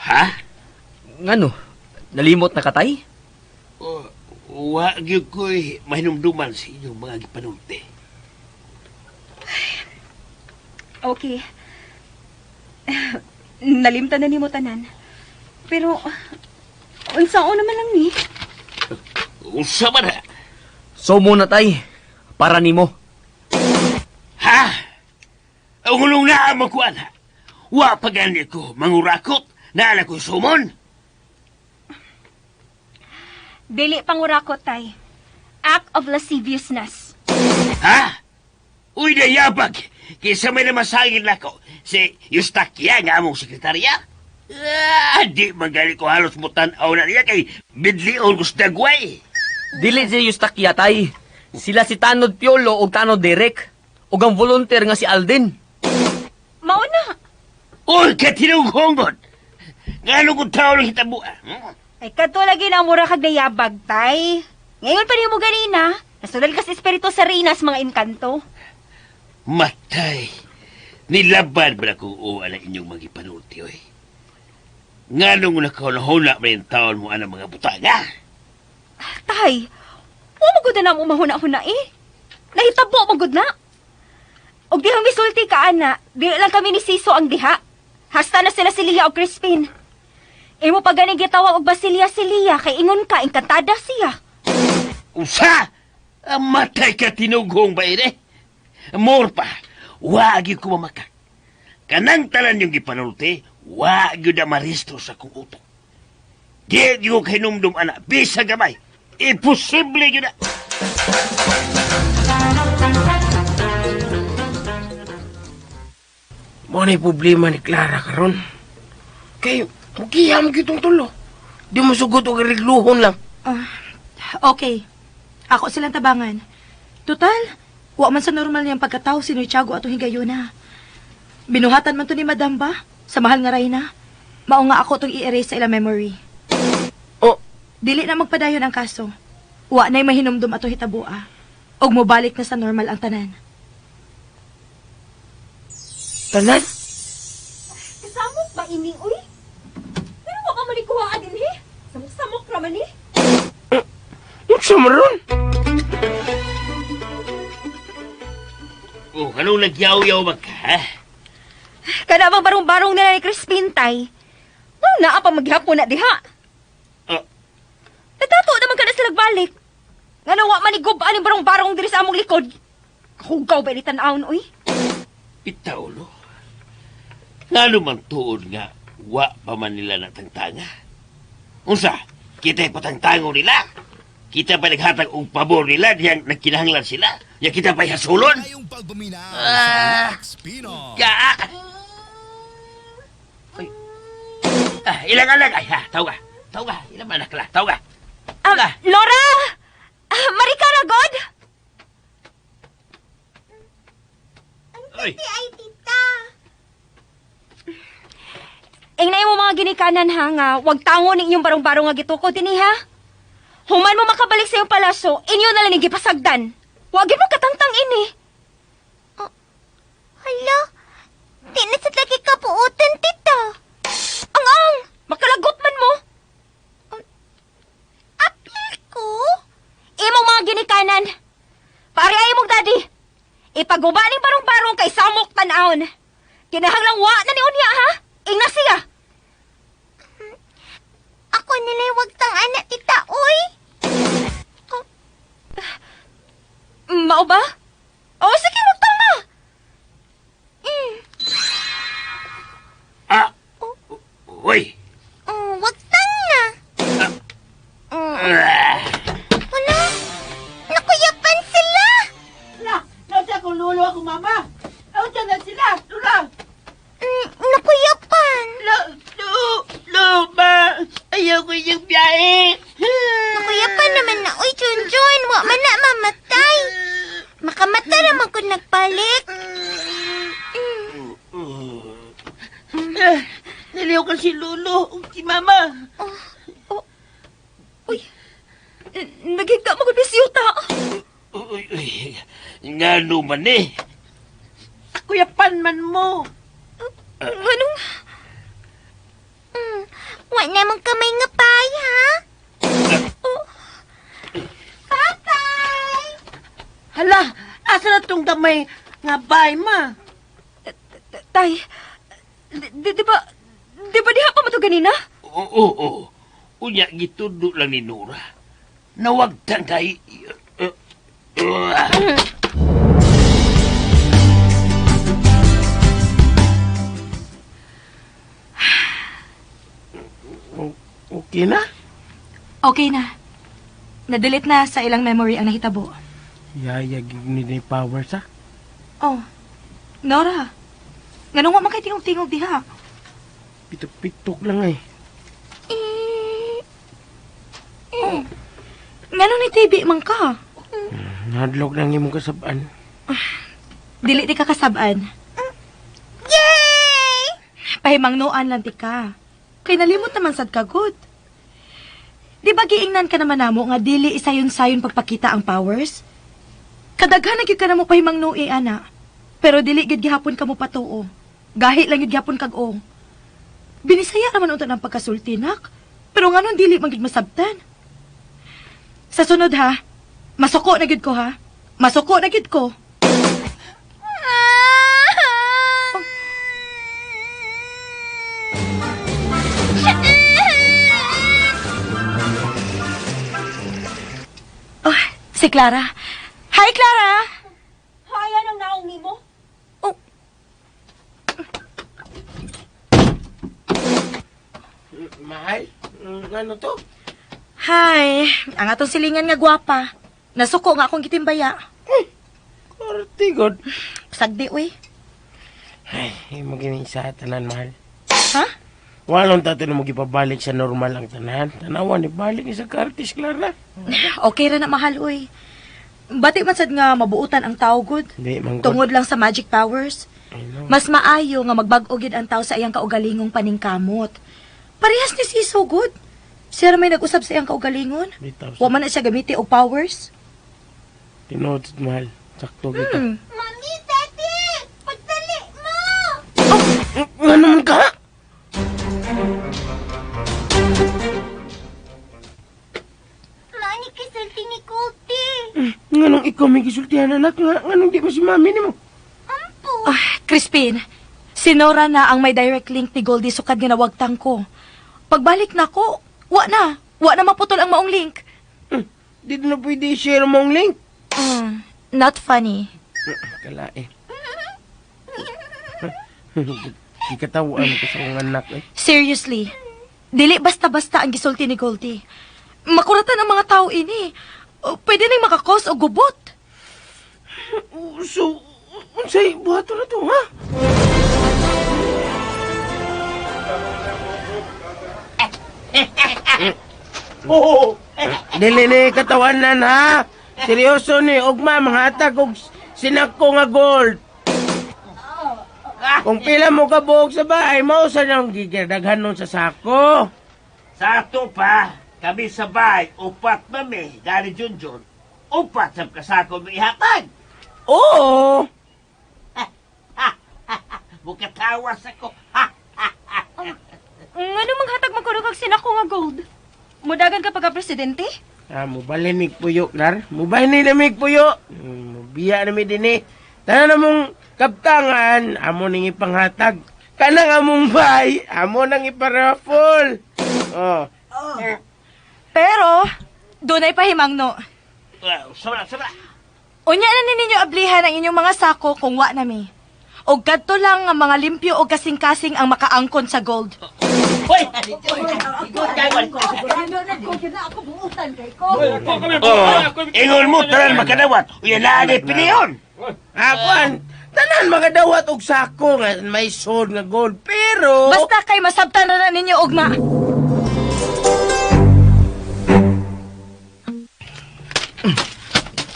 [SPEAKER 2] Ha?
[SPEAKER 4] Ngano? Nalimot na katay?
[SPEAKER 2] Oh, wa gyud ko'y mahinumduman sa inyong mga gipanulti.
[SPEAKER 7] Okay. Nalimtan na nimo tanan. Pero unsaon naman lang ni?
[SPEAKER 2] Unsa man ha?
[SPEAKER 4] So muna tay, para nimo.
[SPEAKER 2] Ha? Ang hulong naa mo ko, ana. Wa pa gani ko mangurakot na ala ko sumon.
[SPEAKER 7] Dili pangurakot tay. Act of lasciviousness.
[SPEAKER 2] Ha? Uy, dayabag! Kisa may namasangin nako si Eustaquia nga among sekretarya. Ah, di magali ko halos mutan-aw na niya kay bidlion ko sa dagway.
[SPEAKER 4] Dili si Eustaquia tay. Sila si Tanod Piolo ug Tanod Derek. Ug ang volunteer nga si Alden.
[SPEAKER 7] Mao na.
[SPEAKER 2] Uy, katinughongon! Nga nung kung tao lang hitabua.
[SPEAKER 7] Ay kadto lagi na mura kag nayabag tay. Ngayon pa nimo ganina, nasulal ka sa espiritu sa Reynas mga engkanto.
[SPEAKER 2] Matay! Nilaban ba na kung uwa na inyong mga ipanulti, oy? Nga nung nakahuna man yung taon mo anang mga butanga?
[SPEAKER 7] Tay, wa mo gud na mo mahuna-huna eh. Nahitabo mo gud na. Og dihang misulti ka ana, di lang kami ni Siso ang diha. Hasta na sila si Lia og Crispin. Imo pa ganing gitawag og Basilia si Lia kay ingon ka engkantada siya.
[SPEAKER 2] Usa! Matay ka tinughong ba ere? More pa, wagi ko mamaka. Kanang talan yung gipanulti, wagi na marestro sa kong utok. Di ko kahinumdum ana, bisa gamay. Imposible yun na.
[SPEAKER 8] Mo na problema ni Clara karon. Kay, mukiyam kitong tulo. Di mo sugot og regluhon lang.
[SPEAKER 7] Okay. Ako silang tabangan. Total, wa man sa normal niyang pagkatao si Noy Tiago atong higayuna. Binuhatan man to ni Madam ba? Sa mahal nga Reyna. Mao nga ako tong i-erase sa ilang memory.
[SPEAKER 8] Oh,
[SPEAKER 7] Dili na magpadayon ang kaso. Wa na'y mahinumdum ato hitabua. Og mobalik na sa normal ang tanan.
[SPEAKER 8] tanan?
[SPEAKER 7] Kasamok ba ini, uy? Pero wa ka manikuha din, he? Samok-samok raman eh.
[SPEAKER 8] Unsa man ron?
[SPEAKER 2] Oh, anong nagyaw-yaw ba ka, ha?
[SPEAKER 7] Kana bang barong-barong nila ni Crispin, tay? Nung naa pa maghapon na diha.
[SPEAKER 2] Oh.
[SPEAKER 7] Nagtato naman ka na sila nagbalik. Nga nawa man ni gubaan ni barong-barong diri sa among likod. Hugaw ba ni tan-awon, uy?
[SPEAKER 2] Bitaw, no? Nga naman tuod nga, wa pa man nila natangtanga. Unsa, kita'y patangtango nila. Kita pa naghatag og pabor nila, diyang nagkinahanglan sila. Ya kita pa'y hasulon.
[SPEAKER 3] Ngayong pagpaminaw
[SPEAKER 2] Ah.
[SPEAKER 3] sa Rex Pino.
[SPEAKER 2] Ya! Ay. Ah, ilang anak ay ha, tawga. Tawga, ilang anak la, tawga.
[SPEAKER 7] Ah, Laura! Ah, Marika Ragod!
[SPEAKER 2] Oy,
[SPEAKER 5] Ay, tita.
[SPEAKER 7] Ingnay mo mga ginikanan ha nga, wag tango ning inyong barong-barong nga gitukod dinhi ha. Human mo makabalik sa iyong palasyo, inyo na lang ning gipasagdan. Wag mo katangtang ini. Ipaguba ning barong-barong kay samok tan-awon. Kinahanglang wa na ni unya ha. Ingna siya.
[SPEAKER 5] Ako nila'y wagtang anak, tita, oy.
[SPEAKER 7] Mao ba? O sige, wagtang na.
[SPEAKER 2] Ah! Uy!
[SPEAKER 5] Oh, wagtang na.
[SPEAKER 2] Ah!
[SPEAKER 5] Wala. Nakuyapan sila.
[SPEAKER 6] La, naunsa akong lolo akong mama. Naunsa na sila, Lula.
[SPEAKER 5] Nakuyapan.
[SPEAKER 6] Lo, lo, lo, ma. Ayaw ko yung biyahe.
[SPEAKER 5] Nakuyapan naman na, oy, Junjun. Wa man na mamatay. Makamata naman kung nagbalik.
[SPEAKER 6] Niliw ka si Lolo, ug si Mama.
[SPEAKER 7] Uy, nagigda mo gud yuta.
[SPEAKER 2] Uy, uy. Ngano man eh.
[SPEAKER 6] Kuyapan man mo.
[SPEAKER 7] Nganong
[SPEAKER 5] Wa namang kamay nga pay, ha? Oh. Tatay!
[SPEAKER 6] Hala, asa na tong gamay nga bay, ma?
[SPEAKER 7] Tay, di ba diha pa mo to ganina?
[SPEAKER 2] Oo, oo, oo. Unya, gitudo lang ni Nora. Nawagtang kay...
[SPEAKER 8] Okay na?
[SPEAKER 7] Okay na. Na-delete na sa ilang memory ang nahitabo.
[SPEAKER 8] Yaya, ni ni powers ha?
[SPEAKER 7] Oh, Nora. Nganong wa man kay tingog-tingog diha?
[SPEAKER 8] Pitok-pitok lang eh.
[SPEAKER 7] Oh. Nganong ni TV man ka?
[SPEAKER 8] Nahadlok lang imong kasabaan.
[SPEAKER 7] Dili ti ka kasab-an.
[SPEAKER 5] Yay!
[SPEAKER 7] Pahimangnoan lang ti ka. Kay nalimot naman sad ka good. Di ba giingnan ka naman namo nga dili isayon-sayon pagpakita ang powers? Kadaghan na gyud ka namo pahimangnoi ana. Pero dili gyud gihapon ka mo patuo. Gahi lang gyud gihapon kag o. Binisaya raman unta ng pagkasulti nak. Pero nganon dili man gyud masabtan. Sa sunod ha, masuko na gyud ko ha. Masuko na gyud ko. Oh, si Clara. Hi, Clara! Hi, anong naong nimo? Oh,
[SPEAKER 8] Mahal? Ano to?
[SPEAKER 7] Hi. Ang atong silingan nga gwapa. Nasuko nga akong gitimbaya.
[SPEAKER 8] Korte, god.
[SPEAKER 7] Sagdi, uy.
[SPEAKER 8] Ay, imo gini sa tanan, mahal.
[SPEAKER 7] Ha?
[SPEAKER 8] Walong tato na mo gipabalik sa normal ang tanan. Tanawan, ibalik ni sa kartis, Clara.
[SPEAKER 7] Okay ra na mahal, uy. Bati man sad nga mabuutan ang tao, good.
[SPEAKER 8] Hindi, man god.
[SPEAKER 7] Tungod lang sa magic powers.
[SPEAKER 8] I know.
[SPEAKER 7] Mas maayo nga magbag-o gid ang tao sa iyang kaugalingong paningkamot. Parehas ni Siso, good. Siya ra may nag-usab sa iyang kaugalingon.
[SPEAKER 8] Bitaw,
[SPEAKER 7] Wa man na siya gamiti og powers.
[SPEAKER 8] Tinuod, mahal. Sakto kita.
[SPEAKER 5] Mami, Daddy! Pagdali mo!
[SPEAKER 8] Ano man ka?
[SPEAKER 5] Mani kisulti ni Kulti.
[SPEAKER 8] Nganong ikaw may gisultihan, anak? Nganong di mo si mami ni mo?
[SPEAKER 5] Ampo.
[SPEAKER 7] Ah, Crispin, si Nora na ang may direct link ni Goldie sukad nga nawagtang ko. Pagbalik na ko, wa na. Wa na maputol ang maong link.
[SPEAKER 8] Di na pwede i-share mong link.
[SPEAKER 7] Not funny.
[SPEAKER 8] Kala eh. Gikatawaan ko sa akong anak eh.
[SPEAKER 7] Seriously, dili basta-basta ang gisulti ni Goldie. Makuratan ang mga tao ini. O, pwede nang makakos o gubot.
[SPEAKER 8] So, unsay buhaton na to, ha? Oo. Dili ni katawanan ha. Seryoso ni ugma manghatag og sinako nga gold. Kung pila mo ka buok sa bahay, mao sa nang gigidaghan nun sa sako.
[SPEAKER 2] Sa ato pa, kami sa bahay, upat mami, gani Junjun, upat sa kasako may ihatag.
[SPEAKER 8] Oo.
[SPEAKER 2] Mukatawas ako.
[SPEAKER 7] Ngano manghatag man kuno kag sinako nga gold? Mudagan ka pagka presidente?
[SPEAKER 8] Ah, mubalin mig puyo, Lar. Mubalin na mig puyo. Mubiya na mi dinhi. Tanan among kaptangan, amo ning ipanghatag. Kanang among bay, amo nang iparaffle. Oh.
[SPEAKER 7] Pero, dunay pahimangno.
[SPEAKER 2] Sobra, sobra.
[SPEAKER 7] Unya na ni ninyo ablihan ang inyong mga sako kung wa nami. Og kadto lang nga mga limpyo og kasing-kasing ang makaangkon sa gold.
[SPEAKER 6] Hoy!
[SPEAKER 2] Oh, ingon mo tanan makadawat. Uya na ni piliyon.
[SPEAKER 8] Akuan, tanan makadawat og sako nga may sold nga gold pero
[SPEAKER 7] Basta kay masabtan na na ninyo ugma.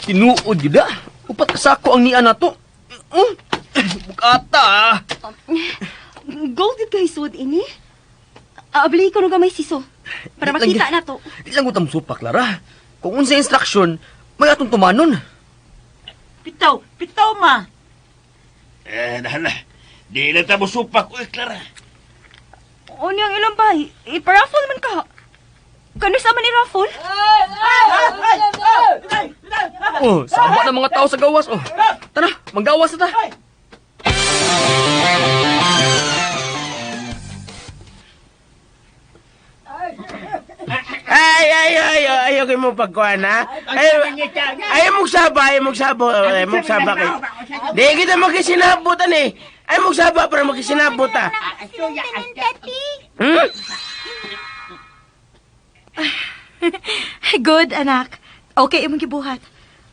[SPEAKER 4] Tinuod gyud ah. Upat ka sako ang niya nato. Bukata ah.
[SPEAKER 10] Gold yun kay sud ini. Abli ko nung gamay siso. Para
[SPEAKER 4] Di lang
[SPEAKER 10] makita na to.
[SPEAKER 4] Di lang utang supak, Clara. Kung unsa instruction, may atong tumanon.
[SPEAKER 6] Pitaw, pitaw ma.
[SPEAKER 2] Eh, nahala. Di na ta mo supak, uy, Clara.
[SPEAKER 7] Ano ang ilang bay? Iparaffle man ka. Kano sa man ni raffle?
[SPEAKER 4] Oh, sama na mga tao sa gawas oh. Tara, manggawas na ta.
[SPEAKER 8] Ay, ay, ay, ay, ayaw kayo mo pagkuhan, ha? Ay, ay, mong saba, ay, mong saba, ay, mong saba kayo. Di kita magkisinabutan eh. Ay, mong saba para magkisinabot, ha? Hmm?
[SPEAKER 7] Good, anak. Okay imong gibuhat.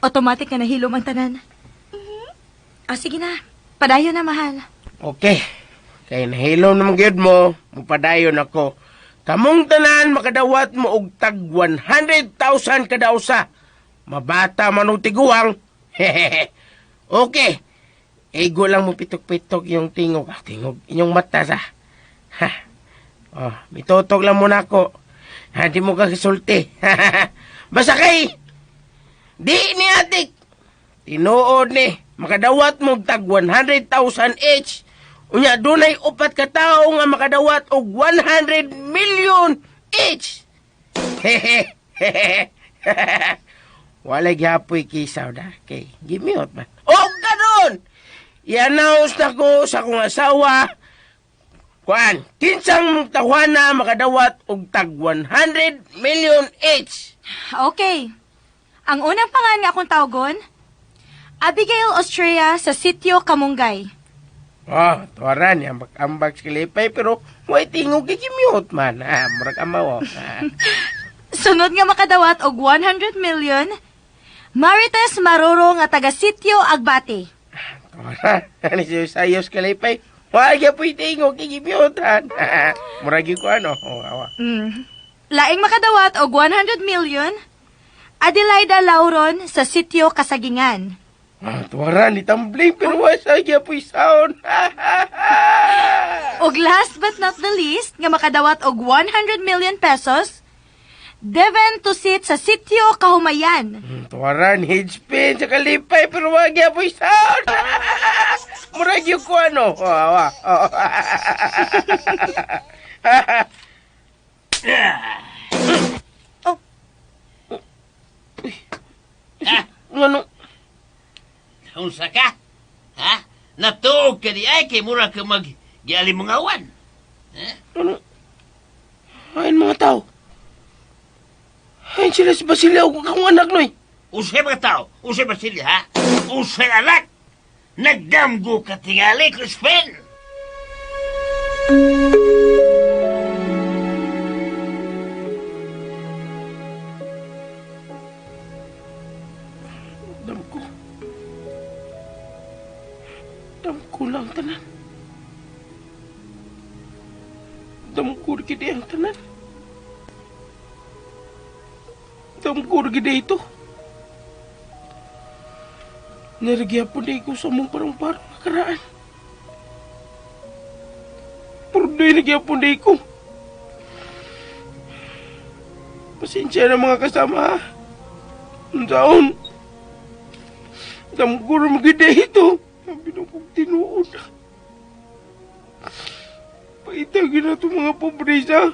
[SPEAKER 7] Automatic nga nahilom ang tanan. Ah, sige na. Padayon na, mahal.
[SPEAKER 8] Okay. Kay nahilom naman gyud mo, mupadayon ako. Kamong tanan makadawat mo og tag 100,000 kada usa. Mabata man og tiguang. Okay. Igo lang mo pitok-pitok yung tingog. Ah, tingog. Inyong mata sa. Ha. Oh, mitutok lang muna ako. Ha, di mo kakasulti. Basta kay, di ni atik. Tinuod ni, makadawat mo og tag 100,000 each. Unya, dunay upat ka tawo nga makadawat og 100 million each. Hehe. Walay gihapoy kisaw da. Okay, gimiot man. O karon! I-announce na ko sa akong asawa. Kuan, kinsang tawana makadawat og tag 100 million each.
[SPEAKER 7] Okay. Ang unang pangan nga akong tawgon, Abigail Austria sa Sitio Kamunggay.
[SPEAKER 8] Oh, tuwaran, ambak-ambak sa kilipay, pero way tingog gigimute man. Ah, murag amaw. Oh. Ah.
[SPEAKER 7] Sunod nga makadawat og 100 million, Marites Maroro nga taga Sitio Agbate.
[SPEAKER 8] Tuwaran, ano siya sayos kalipay. Wag ya po'y tingog gigimute. Murag ko ano. Oh, awa.
[SPEAKER 7] Laing makadawat og 100 million, Adelaida Lauron sa Sitio Kasagingan.
[SPEAKER 8] Ah, tuwaran, itambling, pero way sa po'y sound.
[SPEAKER 7] Og last but not the least, nga makadawat og 100 million pesos, Devin Tusit sa Sitio Kahumayan.
[SPEAKER 8] Tuwaran, headspin sa kalipay, pero wag ya po'y sound. Murag yung ko ano. Oh, awa. Oh.
[SPEAKER 7] Oh.
[SPEAKER 8] Ngano?
[SPEAKER 2] Unsa ka? Ha? Natuog ka di ay kay mura ka mag gialimungawan.
[SPEAKER 8] Ano? Ayun mga tao. Ayun sila si Basilio, akong anak noy.
[SPEAKER 2] Usay mga tao, usay Basilio, ha? Usay anak. Nagdamgo ka tingali, Crispin.
[SPEAKER 8] Damko. Damko lang tanan. Damko gid ang tanan. Damko gid ito. Naragyapon na ko sa mong parang-parang nakaraan. Purdoy nagyapon na ko. Pasensya na mga kasama. Ang taon. Damko na maganda ito. Sabi na kong tinuod. Paitagin na itong mga pobresa.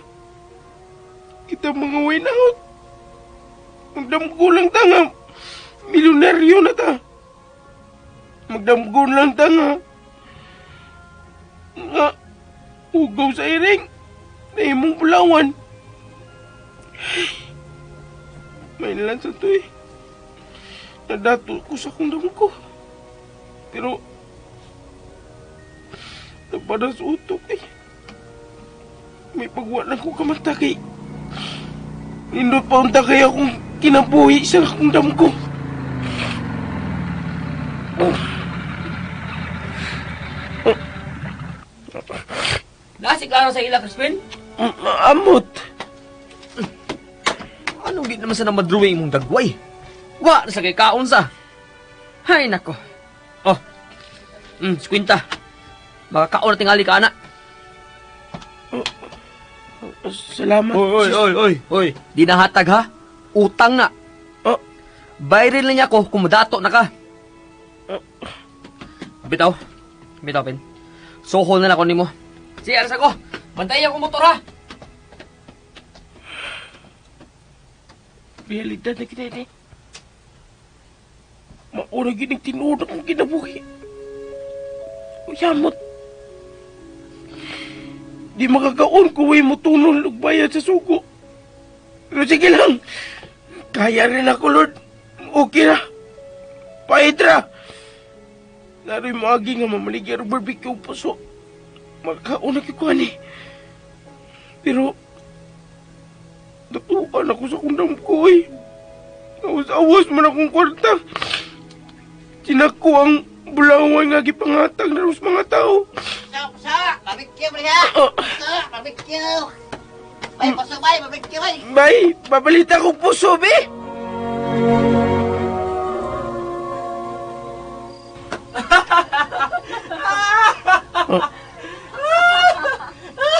[SPEAKER 8] Kita mga winaot. Ang damko lang ta nga. Milyonaryo na ta. Magdamgon lang ta nga. Nga, ugaw sa iring. Na imong pulawan. May lang sa to eh. Nadato ko sa kong damgo. Pero, napada sa utok eh. May pagwa lang ko kamata kay. Nindot pa unta kay akong kinabuhi sa akong damgo. Oh.
[SPEAKER 4] Nasi klaro sa ila, Crispin?
[SPEAKER 8] Amot.
[SPEAKER 4] Anong di naman sa namadruwing imong dagway? Wa na sa kay kaon sa. Hay nako. Oh. Skwinta. Makakaon na tingali ka ana.
[SPEAKER 8] Salamat.
[SPEAKER 4] Oy, oy, oy, oy. Di na hatag ha. Utang na.
[SPEAKER 8] Oh.
[SPEAKER 4] Bayrin lang niya ko kung mudato na ka. Bitaw. Bitaw, Pin. Sohol na lang ako nimo. Sige, aras ako. Bantayan akong motor ha.
[SPEAKER 8] Realidad na kita ini. Maura gini tinuod akong kinabuhi. Uyamot. Di makakaon kung way mo tunol og bayad sa suko. Pero sige lang. Kaya rin ako, Lord. Okay na. Pahit ra. Naroy maagi nga mamaligya og barbecue og puso. Makakaon na kikuan eh. Pero, natuan ako sa kundam ko eh. Awas-awas man akong kwarta. Sinako ang bulawan nga gipangatag na sa mga tao.
[SPEAKER 6] Sa, barbecue ba niya? Sa, barbecue. Bay, puso bay, barbecue bay.
[SPEAKER 8] Bay, babalita kong puso, be! Oh.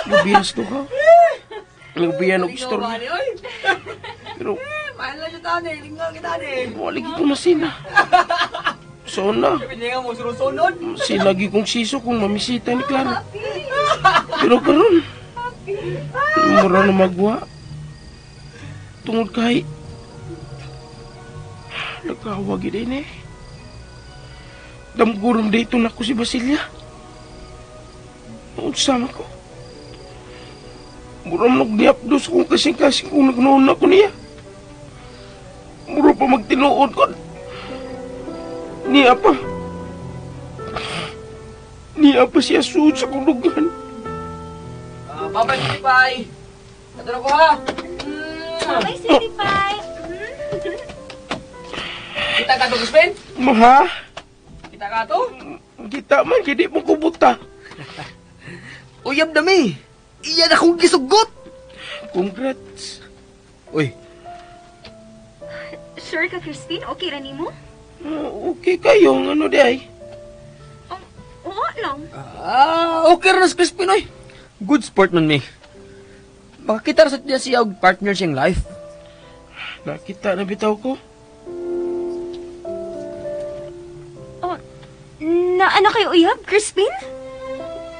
[SPEAKER 8] Lubiyas to ka. Lubiyan og istorya. Pero,
[SPEAKER 4] Mahal na siya tani. Lingaw kita ni.
[SPEAKER 8] wala ko masina. Sona.
[SPEAKER 4] Pininga mo sunod-sunod.
[SPEAKER 8] Sinagi kong siso kung mamisita ni Clara. Pero karon, mura na magwa. Tungod kay nagkawag yun eh. Damgurom dito na ko si Basilia. Sama ko. Mura man nagdiap dos kung kasing-kasing kung nagnoon ako niya. Mura pa magtinuod ko. Niya pa. Niya pa siya suod sa kulugan.
[SPEAKER 4] Bye-bye, sweetie pie. Ito na ko ha.
[SPEAKER 5] Bye, sweetie pie.
[SPEAKER 4] Kita ka to, Crispin?
[SPEAKER 8] Maha?
[SPEAKER 4] Kita ka to?
[SPEAKER 8] Kita man, kaya di mo kubuta.
[SPEAKER 4] Uyab dami. Iyan akong gisugot.
[SPEAKER 8] Congrats.
[SPEAKER 4] Uy,
[SPEAKER 7] Sure ka, Crispin? Okay ra nimo?
[SPEAKER 8] Okay kayo, ano di ay?
[SPEAKER 7] Oo lang.
[SPEAKER 4] Okay ra na si Crispin, oy. Good sport man mi. Makakita ra sa tiya siya og partner siyang life.
[SPEAKER 8] Nakita na bitaw ko.
[SPEAKER 7] Oh, na ano kayo uyab, Crispin?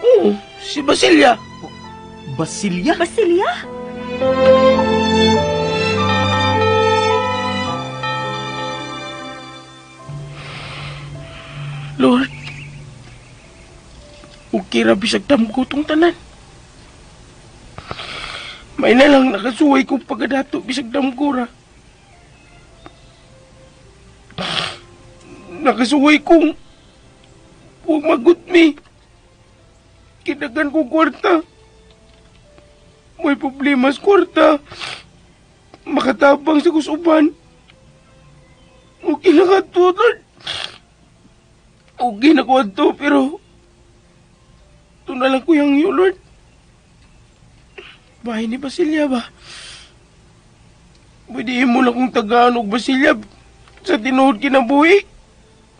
[SPEAKER 8] Oo, si Basilia.
[SPEAKER 4] Basilia?
[SPEAKER 7] Basilia?
[SPEAKER 8] Lord, okay ra bisag damgo tong tanan. May na lang nakasuway kong pagkadato bisag damgo ra. Nakasuway kong huwag magutmi. Kinagan ko kwarta. May problema sa kwarta. Makatabang sa kusuban. Okay na ka to, Lord. Okay na ko ato, pero ito na lang ko yung iyo, Lord. Bahay ni Basilia ba? Pwede mo lang kong tagaan og Basilia sa tinuod kinabuhi.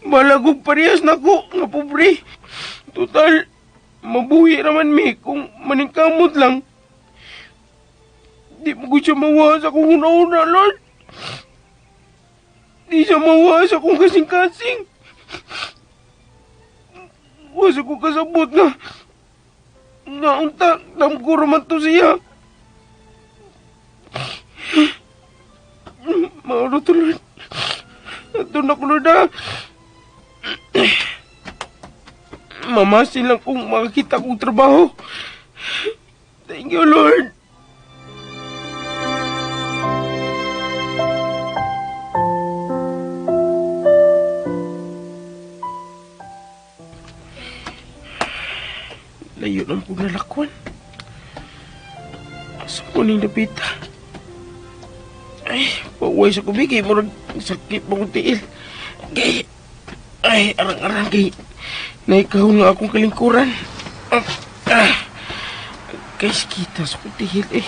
[SPEAKER 8] Balagog parehas na ko, nga pobre. Total, mabuhi naman mi kung maningkamot lang. Di mo ko siya mawa sa akong una-una, Lord. Di siya mawa sa akong kasing-kasing. Wasa ko kasabot nga. Nga unta, damgo raman to siya. Mauro to, Lord. Ato na ko, Lord, ha. Mamasin lang kung makakita kong trabaho. Thank you, Lord. Layo ng kong nalakwan. Asa ko ning dapita? Ay, pauwi sa kubig eh. Murag sakit pa kong tiil. Kay, ay, arang-arang kay. Naikahon nga akong kalingkuran. Kay kita sa kong tiil eh.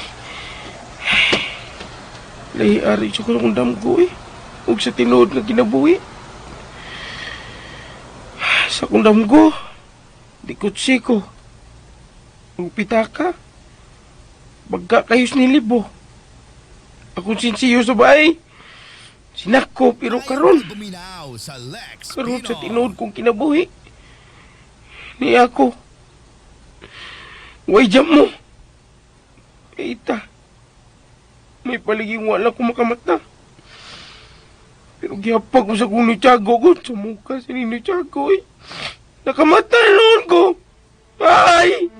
[SPEAKER 8] Lahi ari sa kong damgo eh. Ug sa tinuod nga kinabuhi. Sa akong damgo, di kutsi ko. Ug pitaka. Bagka kayo nilibo. Akong sinsiyo sa bahay. Sinako pero karon. Karon sa tinuod kong kinabuhi. Ni ako. Way jam mo. Ita. May paliging wala ko makamata. Pero gihapag ko sa kong nutyago ko. Sumuka sa nutyago eh. Nakamata na noon ko. Ay!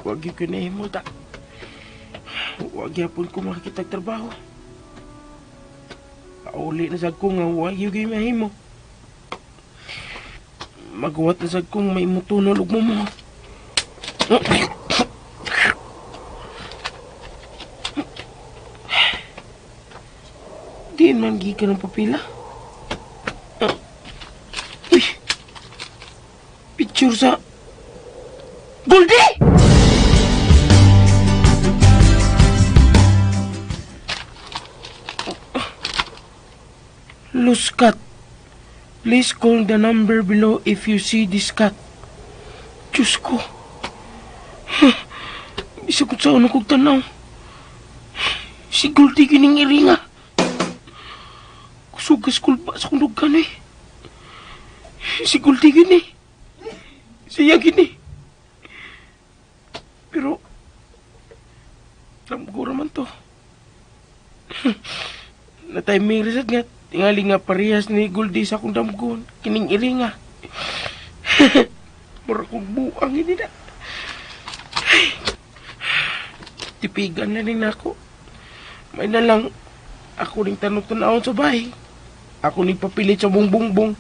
[SPEAKER 8] Huwag yung kinahimo ta. Huwag yapon ko makakita trabaho. Pauli na sad ko nga huwag yung kinahimo. Magawa na sad kong may mutunol og mumo. Diin man gikan ang papila. Uy! Picture sa... Goldie! Loose cat. Please call the number below if you see this cat. Diyos ko. Bisa ko sa unang kong tanaw. Si Goldie kining iringa. Kusugas kulba sa kong dugan eh. Si Goldie gini. Siya gini. Pero, alam ko naman to. Na-timing resat nga. Tingali nga parehas ni Goldie sa akong damgon. Kining iringa. Mura kong buang ini na. Ay, tipigan na rin ako. May na lang ako ning tanong-tanawon sa bahay. Ako ning papilit sa buong-bungbong.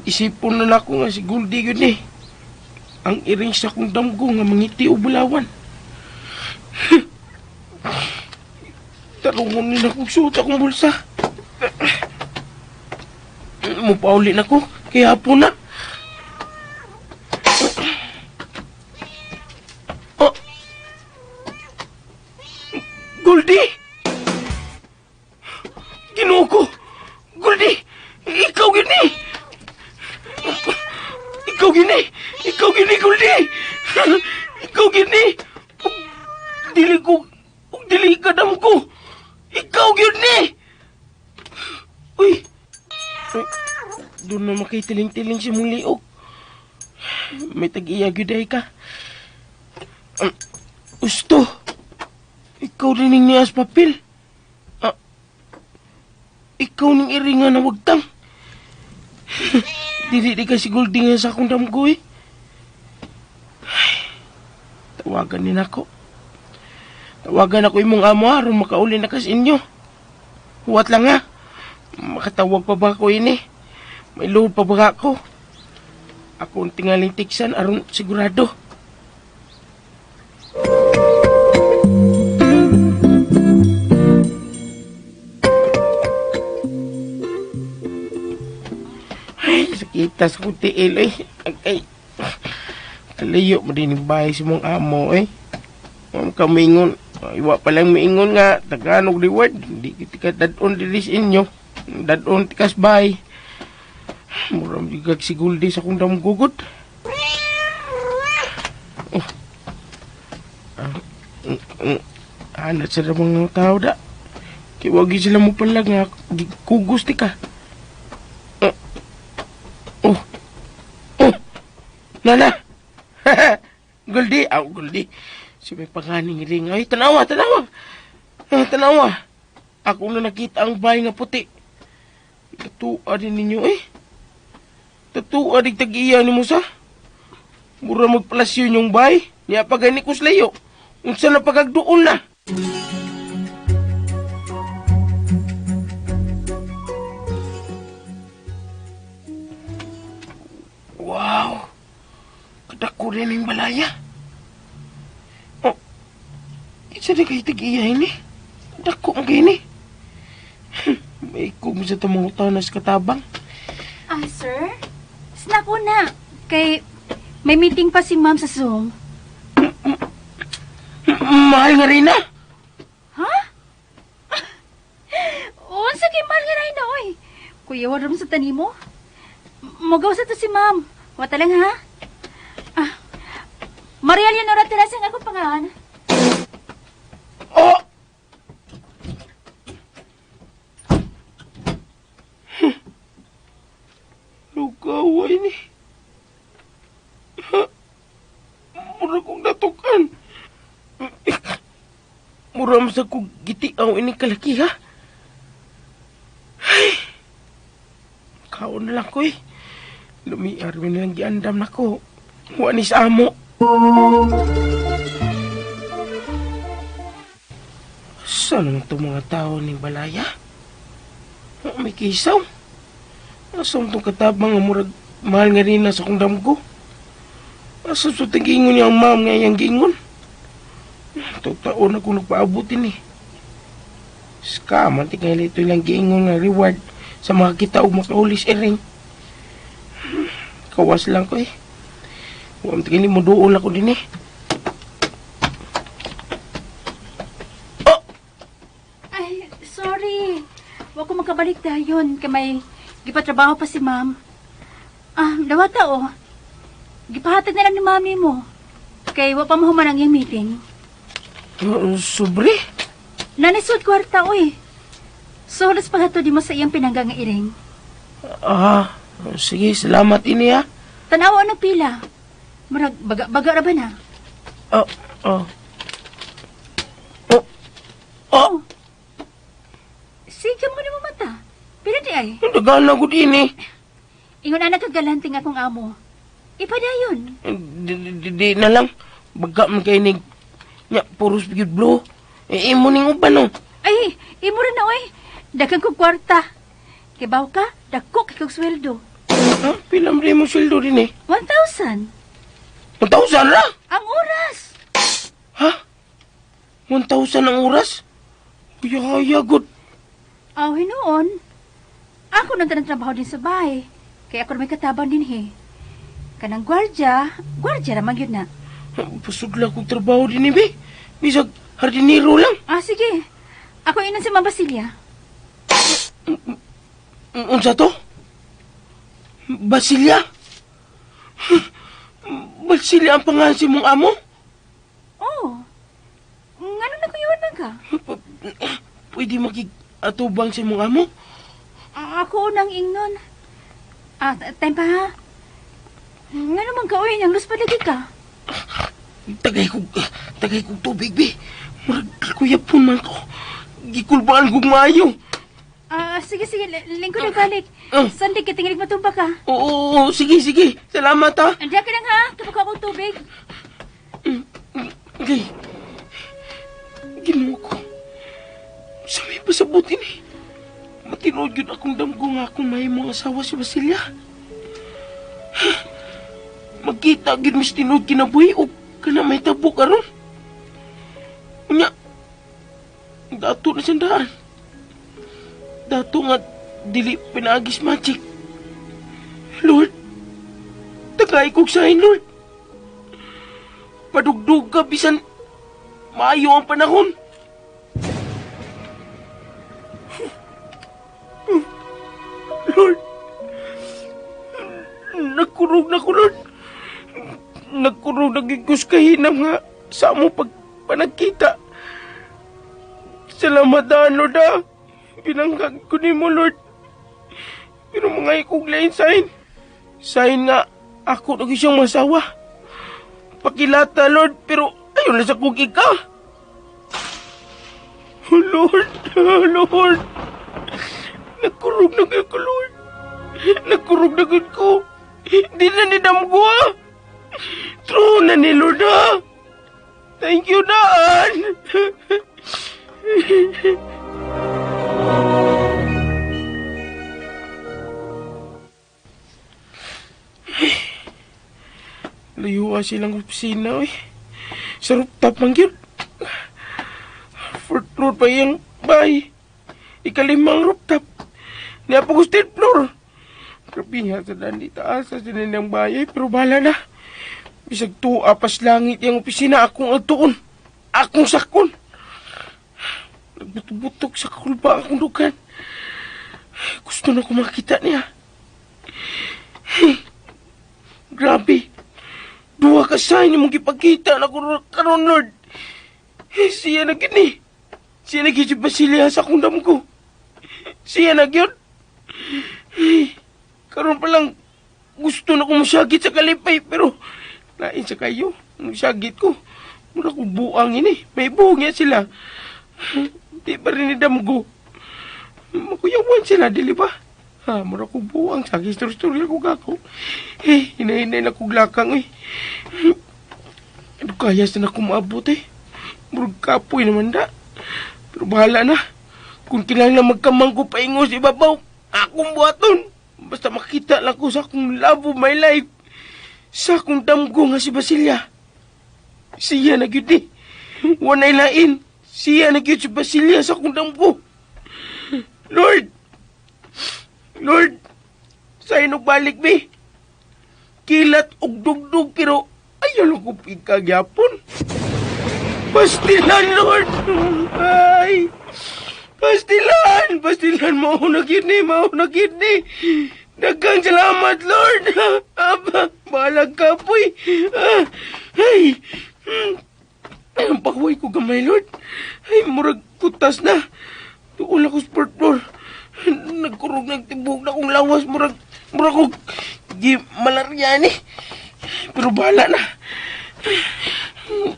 [SPEAKER 8] Isipon na lang ako nga si Goldie yun eh. Ang iring sa akong damgo nga mangiti o bulawan. Tarungon nila akong suot akong bulsa. Mupauli na ko. Kaya po na. Oh! Goldie! Ginoo ko! Goldie! Ikaw gini! Ikaw gini! Ikaw gini, Goldie! Ikaw gini! Dili ko... Dili ka dam ko! Ikaw gini! Uy! Uy! Doon na makitiling-tiling si mong liog. May tag-iya gyud ay ka. Usto! Ikaw rin ning nias papel. Ikaw ning iringa na wagtang. Dili di ka si Goldie nga sa akong damgo eh. Ay, tawagan din ako. Tawagan ako imong amo aron makauli na kas inyo. Huwat lang ha. Makatawag pa ba ako ini? May load pa ba ako? Ako ang tingaling tiksan aron sigurado. Ay, sakita sa kong tiil eh. Ay, kalayo mo din yung bahay sa mong amo eh. Ang kamingon, iwa pa lang miingon nga, taganog reward. Hindi kita dadon dili sa inyo. Dadon tikas bahay. Murang bigag si Goldie sa kong damgugod. Oh. Hanat sila mga tao da. Kaya wag sila mo pala nga, kugos ti ka. Oh. Oh. Nana. Goldie, aw Goldie. Si may panganing ring. Ay, tanawa, tanawa. Ah, tanawa. Ako na nakita ang bahay nga puti. Tatua din ninyo eh. Tatua din tag-iya ni Musa. Mura magpalasyon yung bahay. Niya pa gani ko layo. Unsa na pagagduon na. Wow! Kadako rin yung balaya. Oh, isa na kayo tag-iya ini. Dako ang gini. May kung sa tamang utanas katabang.
[SPEAKER 9] Ah, sir? Snap na. Kay may meeting pa si ma'am sa Zoom.
[SPEAKER 8] Mahal nga rin na.
[SPEAKER 9] Ha? Unsa kay mahal nga rin na, oy. Kuya, wala sa tanimo. Mugaw sa to si ma'am. Wata lang, ha? Ah, Maria Leonora Teresa ang akong pangalan.
[SPEAKER 8] Oh! Lugaway ni. Mura kong natukan. Mura mo sa kong gitiaw ini kalaki, ha? Ay! Kaon na lang ko, eh. Lumiar mi na lang giandam na ko. Wa ni sa amo. Saan naman itong mga tao ni Balaya? Oh, may kisaw. Asa itong katabang nga murag mahal nga rin na sa kong damgo? Asa sa tagingon niya ang ma'am nga iyang gingon? Totoo na kung nagpaabutin eh. Scam, anti kaya ito ilang giingon nga reward sa mga kita o makaulis ering. Kawas lang ko eh. Huwag tingin mo doon ako din eh.
[SPEAKER 9] Ay, sorry. Wa ko makabalik dayon kay may gipatrabaho pa si ma'am. Ah, dawata oh. Gipahatag na lang ni mami mo. Kay wa pa mahuman ang iyang meeting.
[SPEAKER 8] Sobre?
[SPEAKER 9] Nanisod kwarta oy. So, halos paghatod mo sa iyang pinangga nga iring.
[SPEAKER 8] Ah, sige, salamat ini ah.
[SPEAKER 9] Tanawa ang pila. Murag baga-baga ra ba na?
[SPEAKER 8] Oh, oh. Oh. Oh,
[SPEAKER 9] Sige mo ni mo mata. Pila di ay.
[SPEAKER 8] daghan na gud ini.
[SPEAKER 9] Ingon ana kagalanting akong amo. Ipadayon.
[SPEAKER 8] Di, di, di na lang. Baga man kay nig. Nya, puros gyud blue. E, imo ning uban no.
[SPEAKER 9] Ay, imo ra na oy. Daghang kog kwarta. Kibaw ka, dako kay kog sweldo.
[SPEAKER 8] Ha? Pila man mo sweldo din eh?
[SPEAKER 9] 1,000.
[SPEAKER 8] 1,000 ra?
[SPEAKER 9] Ang oras.
[SPEAKER 8] Ha? 1,000 ang oras? Uy, good.
[SPEAKER 9] Aw, hinuon. Ako nang tanang trabaho din sa bahay. Kaya ako na may katabang din he. Kanang gwardya, gwardya ramang yun na.
[SPEAKER 8] Pasudla kong trabaho din eh, be. Bisag hardinero lang.
[SPEAKER 9] Ah, sige. Ako inon si Ma'am Basilia.
[SPEAKER 8] Unsa to? Basilia? Basilia ang pangalan si mong amo?
[SPEAKER 9] Oh. Ngano na kuyawan man ka?
[SPEAKER 8] Pwede makig-atubang si mong amo?
[SPEAKER 9] Ah, ako unang ingnon. Ah, time pa ha. Ngano man ka, uy, nang luspad lagi ka.
[SPEAKER 8] Tagay kong tubig, be. Murag kuya po man ko. Gikulbaan kong maayo.
[SPEAKER 9] Ah, sige, sige, lingkod na balik.
[SPEAKER 8] Ah.
[SPEAKER 9] Sandig ka, tingilig matumba ka.
[SPEAKER 8] Oo, oo, sige, sige. Salamat, ha.
[SPEAKER 9] Andiyan ka lang ha, kapag akong tubig.
[SPEAKER 8] Okay. Ginoo ko. Sa may pasabutin eh. Matinood yun akong damgo nga akong mahimong asawa si Basilia. Magkita gyud mas tinuod kinabuhi o kana may tabo karon. Unya, dato na siyang daan. Dato nga dili pinaagis magic. Lord, tagay kog sahin, Lord. Padugdug ka bisan maayo ang panahon. Lord, nagkurog na ko, Lord. Nagkurog na gigos kahinam nga sa amo pag panagkita. Salamat daan, Lord, ah. Binanggag ko ni mo, Lord. Pero mga ikog lain sain. Sain nga, ako na siyang masawa. Pakilata, Lord, pero ayaw na sa kugi ka. Oh, Lord, oh, Lord. Nagkurog na kayo ko, Lord. Nagkurog na kayo ko. Di na ni Damgo, ah. True na ni Lord, ah. Thank you, Daan. Layuan silang opisina, oy. Sa rooftop man yun. Fourth floor pa iyang bahay. Ikalimang rooftop. Niya po ko third floor. Grabe nga sa daan di taas sa sinindang bahay, pero bahala na. Bisag tuwa pas langit yung opisina akong atuon. Akong sakon. Nagbutok-butok sa kulba akong dukan. Gusto na ko makita niya. Grabe. Duha ka sign imong gipakita na ko karon Lord. Eh, siya na gini. Siya na gyud si Basilia sa akong damgo. Siya na gyud. Eh, karon pa lang gusto na ko mosagit sa kalipay pero lain sa kayo. Mosagit ko. Mura ko buang ini. May buong niya sila. Di pa rin ni damgo. Makuyawan sila, dili ba? Ha, mura ko buang. Sa story-story ko gako. Eh, hinahinay na kong lakang eh. Ano kaya sa na kumaabot eh? Murag kapoy naman da. Pero bahala na. Kung kinahanglan magkamang ko paingos ibabaw, akong buhaton. Basta makita lang ko sa akong love of my life. Sa akong damgo nga si Basilia. Siya na gyud eh. Wanay lain. Siya na gyud si Basilia sa akong damgo. Lord! Lord! Sa balik mi. Kilat og dugdug pero ayaw lang ko ikagyapon. Pastilan, Lord! Ay! Pastilan! Pastilan, mao na gyud ni, mao na gyud ni. Daghang salamat, Lord! Aba, balag ka po'y. Ah, ay! Ay, ang pahuway ko gamay, Lord. Ay, murag kutas na. Doon ako sa fourth floor. Nagkurog ng tibok na kong lawas. Murag, murag kong di malaria ni. Pero bahala na.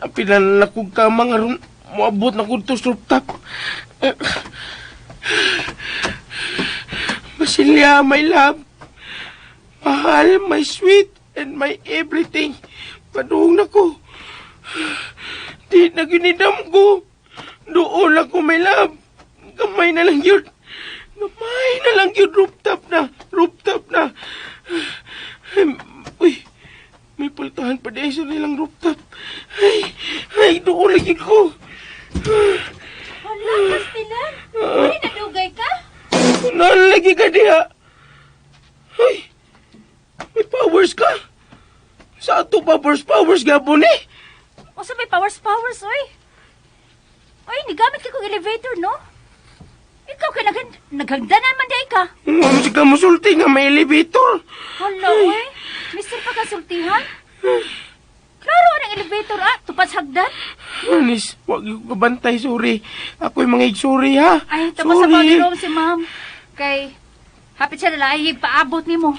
[SPEAKER 8] Apila na kong kama nga ron. Moabot na ko to sa rooftop. Basilia, my love. Mahal, my sweet, and my everything. Paduong na ko. Di na ginidam ko. Doon ako, my love. Gamay na lang yun. Gamay na lang yun. Rooftop na. Rooftop na. Ay, uy, may pultahan pa di sa nilang rooftop. Ay, ay, doon lagi ko.
[SPEAKER 9] Hala, Pastilan. Wala nadugay ka?
[SPEAKER 8] Nalagi ka diha. Ay, may powers ka. Sa ato powers, powers gabon eh.
[SPEAKER 9] Unsa may powers powers oy? Oy, nigamit ka kong elevator, no? Ikaw kay naghagda naman day ka.
[SPEAKER 8] Ano si ka musulti nga may elevator?
[SPEAKER 9] Hala, oy. Mister pa kasultihan? Klaro ang elevator, ah. Tupas hagdan.
[SPEAKER 8] Anis, wag yung kabantay, sorry. Ako'y mga sorry ha.
[SPEAKER 9] Ay, tapos sa
[SPEAKER 8] Sorry.
[SPEAKER 9] room si ma'am. Kay, hapit siya na lahi, paabot nimo.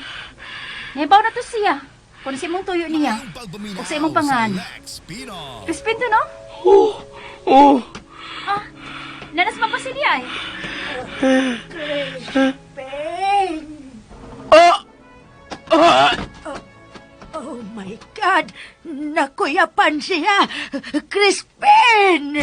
[SPEAKER 9] Nahibaw na to siya. Kung sa imong tuyo niya. O sa imong pangan. Crispin to, no?
[SPEAKER 8] Oh, oh.
[SPEAKER 9] Ah, nanas mapasilya eh.
[SPEAKER 8] Ah! Ah!
[SPEAKER 6] Oh my God! Nakuyapan siya! Crispin!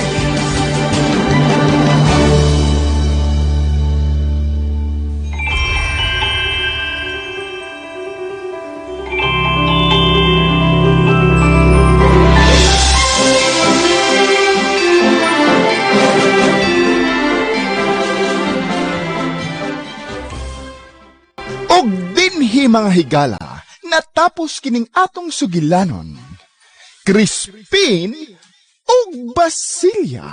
[SPEAKER 3] Og dinhi mga higala, natapos kining atong sugilanon. Crispin ug Basilia.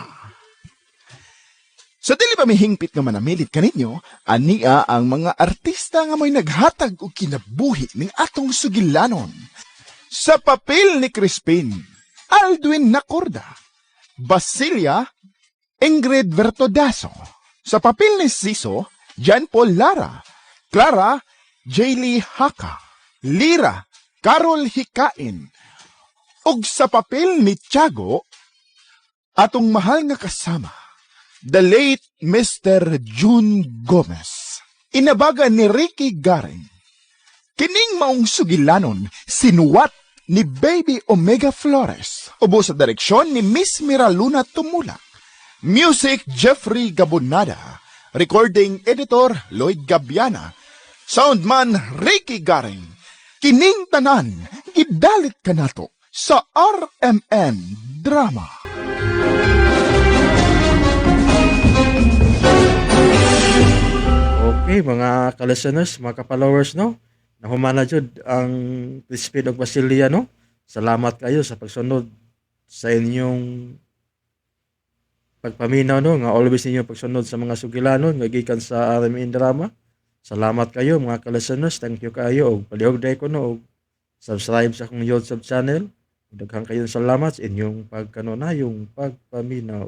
[SPEAKER 3] Sa dili ba mihingpit nga manamilit kaninyo, ania ang mga artista nga mo'y naghatag og kinabuhi ning atong sugilanon. Sa papel ni Crispin, Aldwin Nacorda, Basilia, Ingrid Vertodaso. Sa papel ni Siso, John Paul Lara, Clara, Jaylee Haka, Lira, Carol Hikain, Ug sa papel ni Tiago, atong mahal nga kasama, the late Mr. June Gomez. Inabaga ni Ricky Garing. Kining maong sugilanon, sinuwat ni Baby Omega Flores. Ubo sa direksyon ni Miss Miraluna Tumulak. Music Jeffrey Gabonada. Recording editor Lloyd Gabiana. Soundman Ricky Garing. Kining tanan, gidalit kanato sa RMN Drama.
[SPEAKER 1] Okay, mga ka-listeners, mga ka-followers, no? Nahumana jud ang Crispin og Basilia, no? Salamat kayo sa pagsunod sa inyong pagpaminaw, no? Nga always ninyo pagsunod sa mga sugilanon nga gikan sa RMN Drama. Salamat kayo mga ka-listeners. Thank you kayo og palihog day ko no og subscribe sa akong YouTube channel. Daghan kayong salamat sa inyong pagkano na yung pagpaminaw.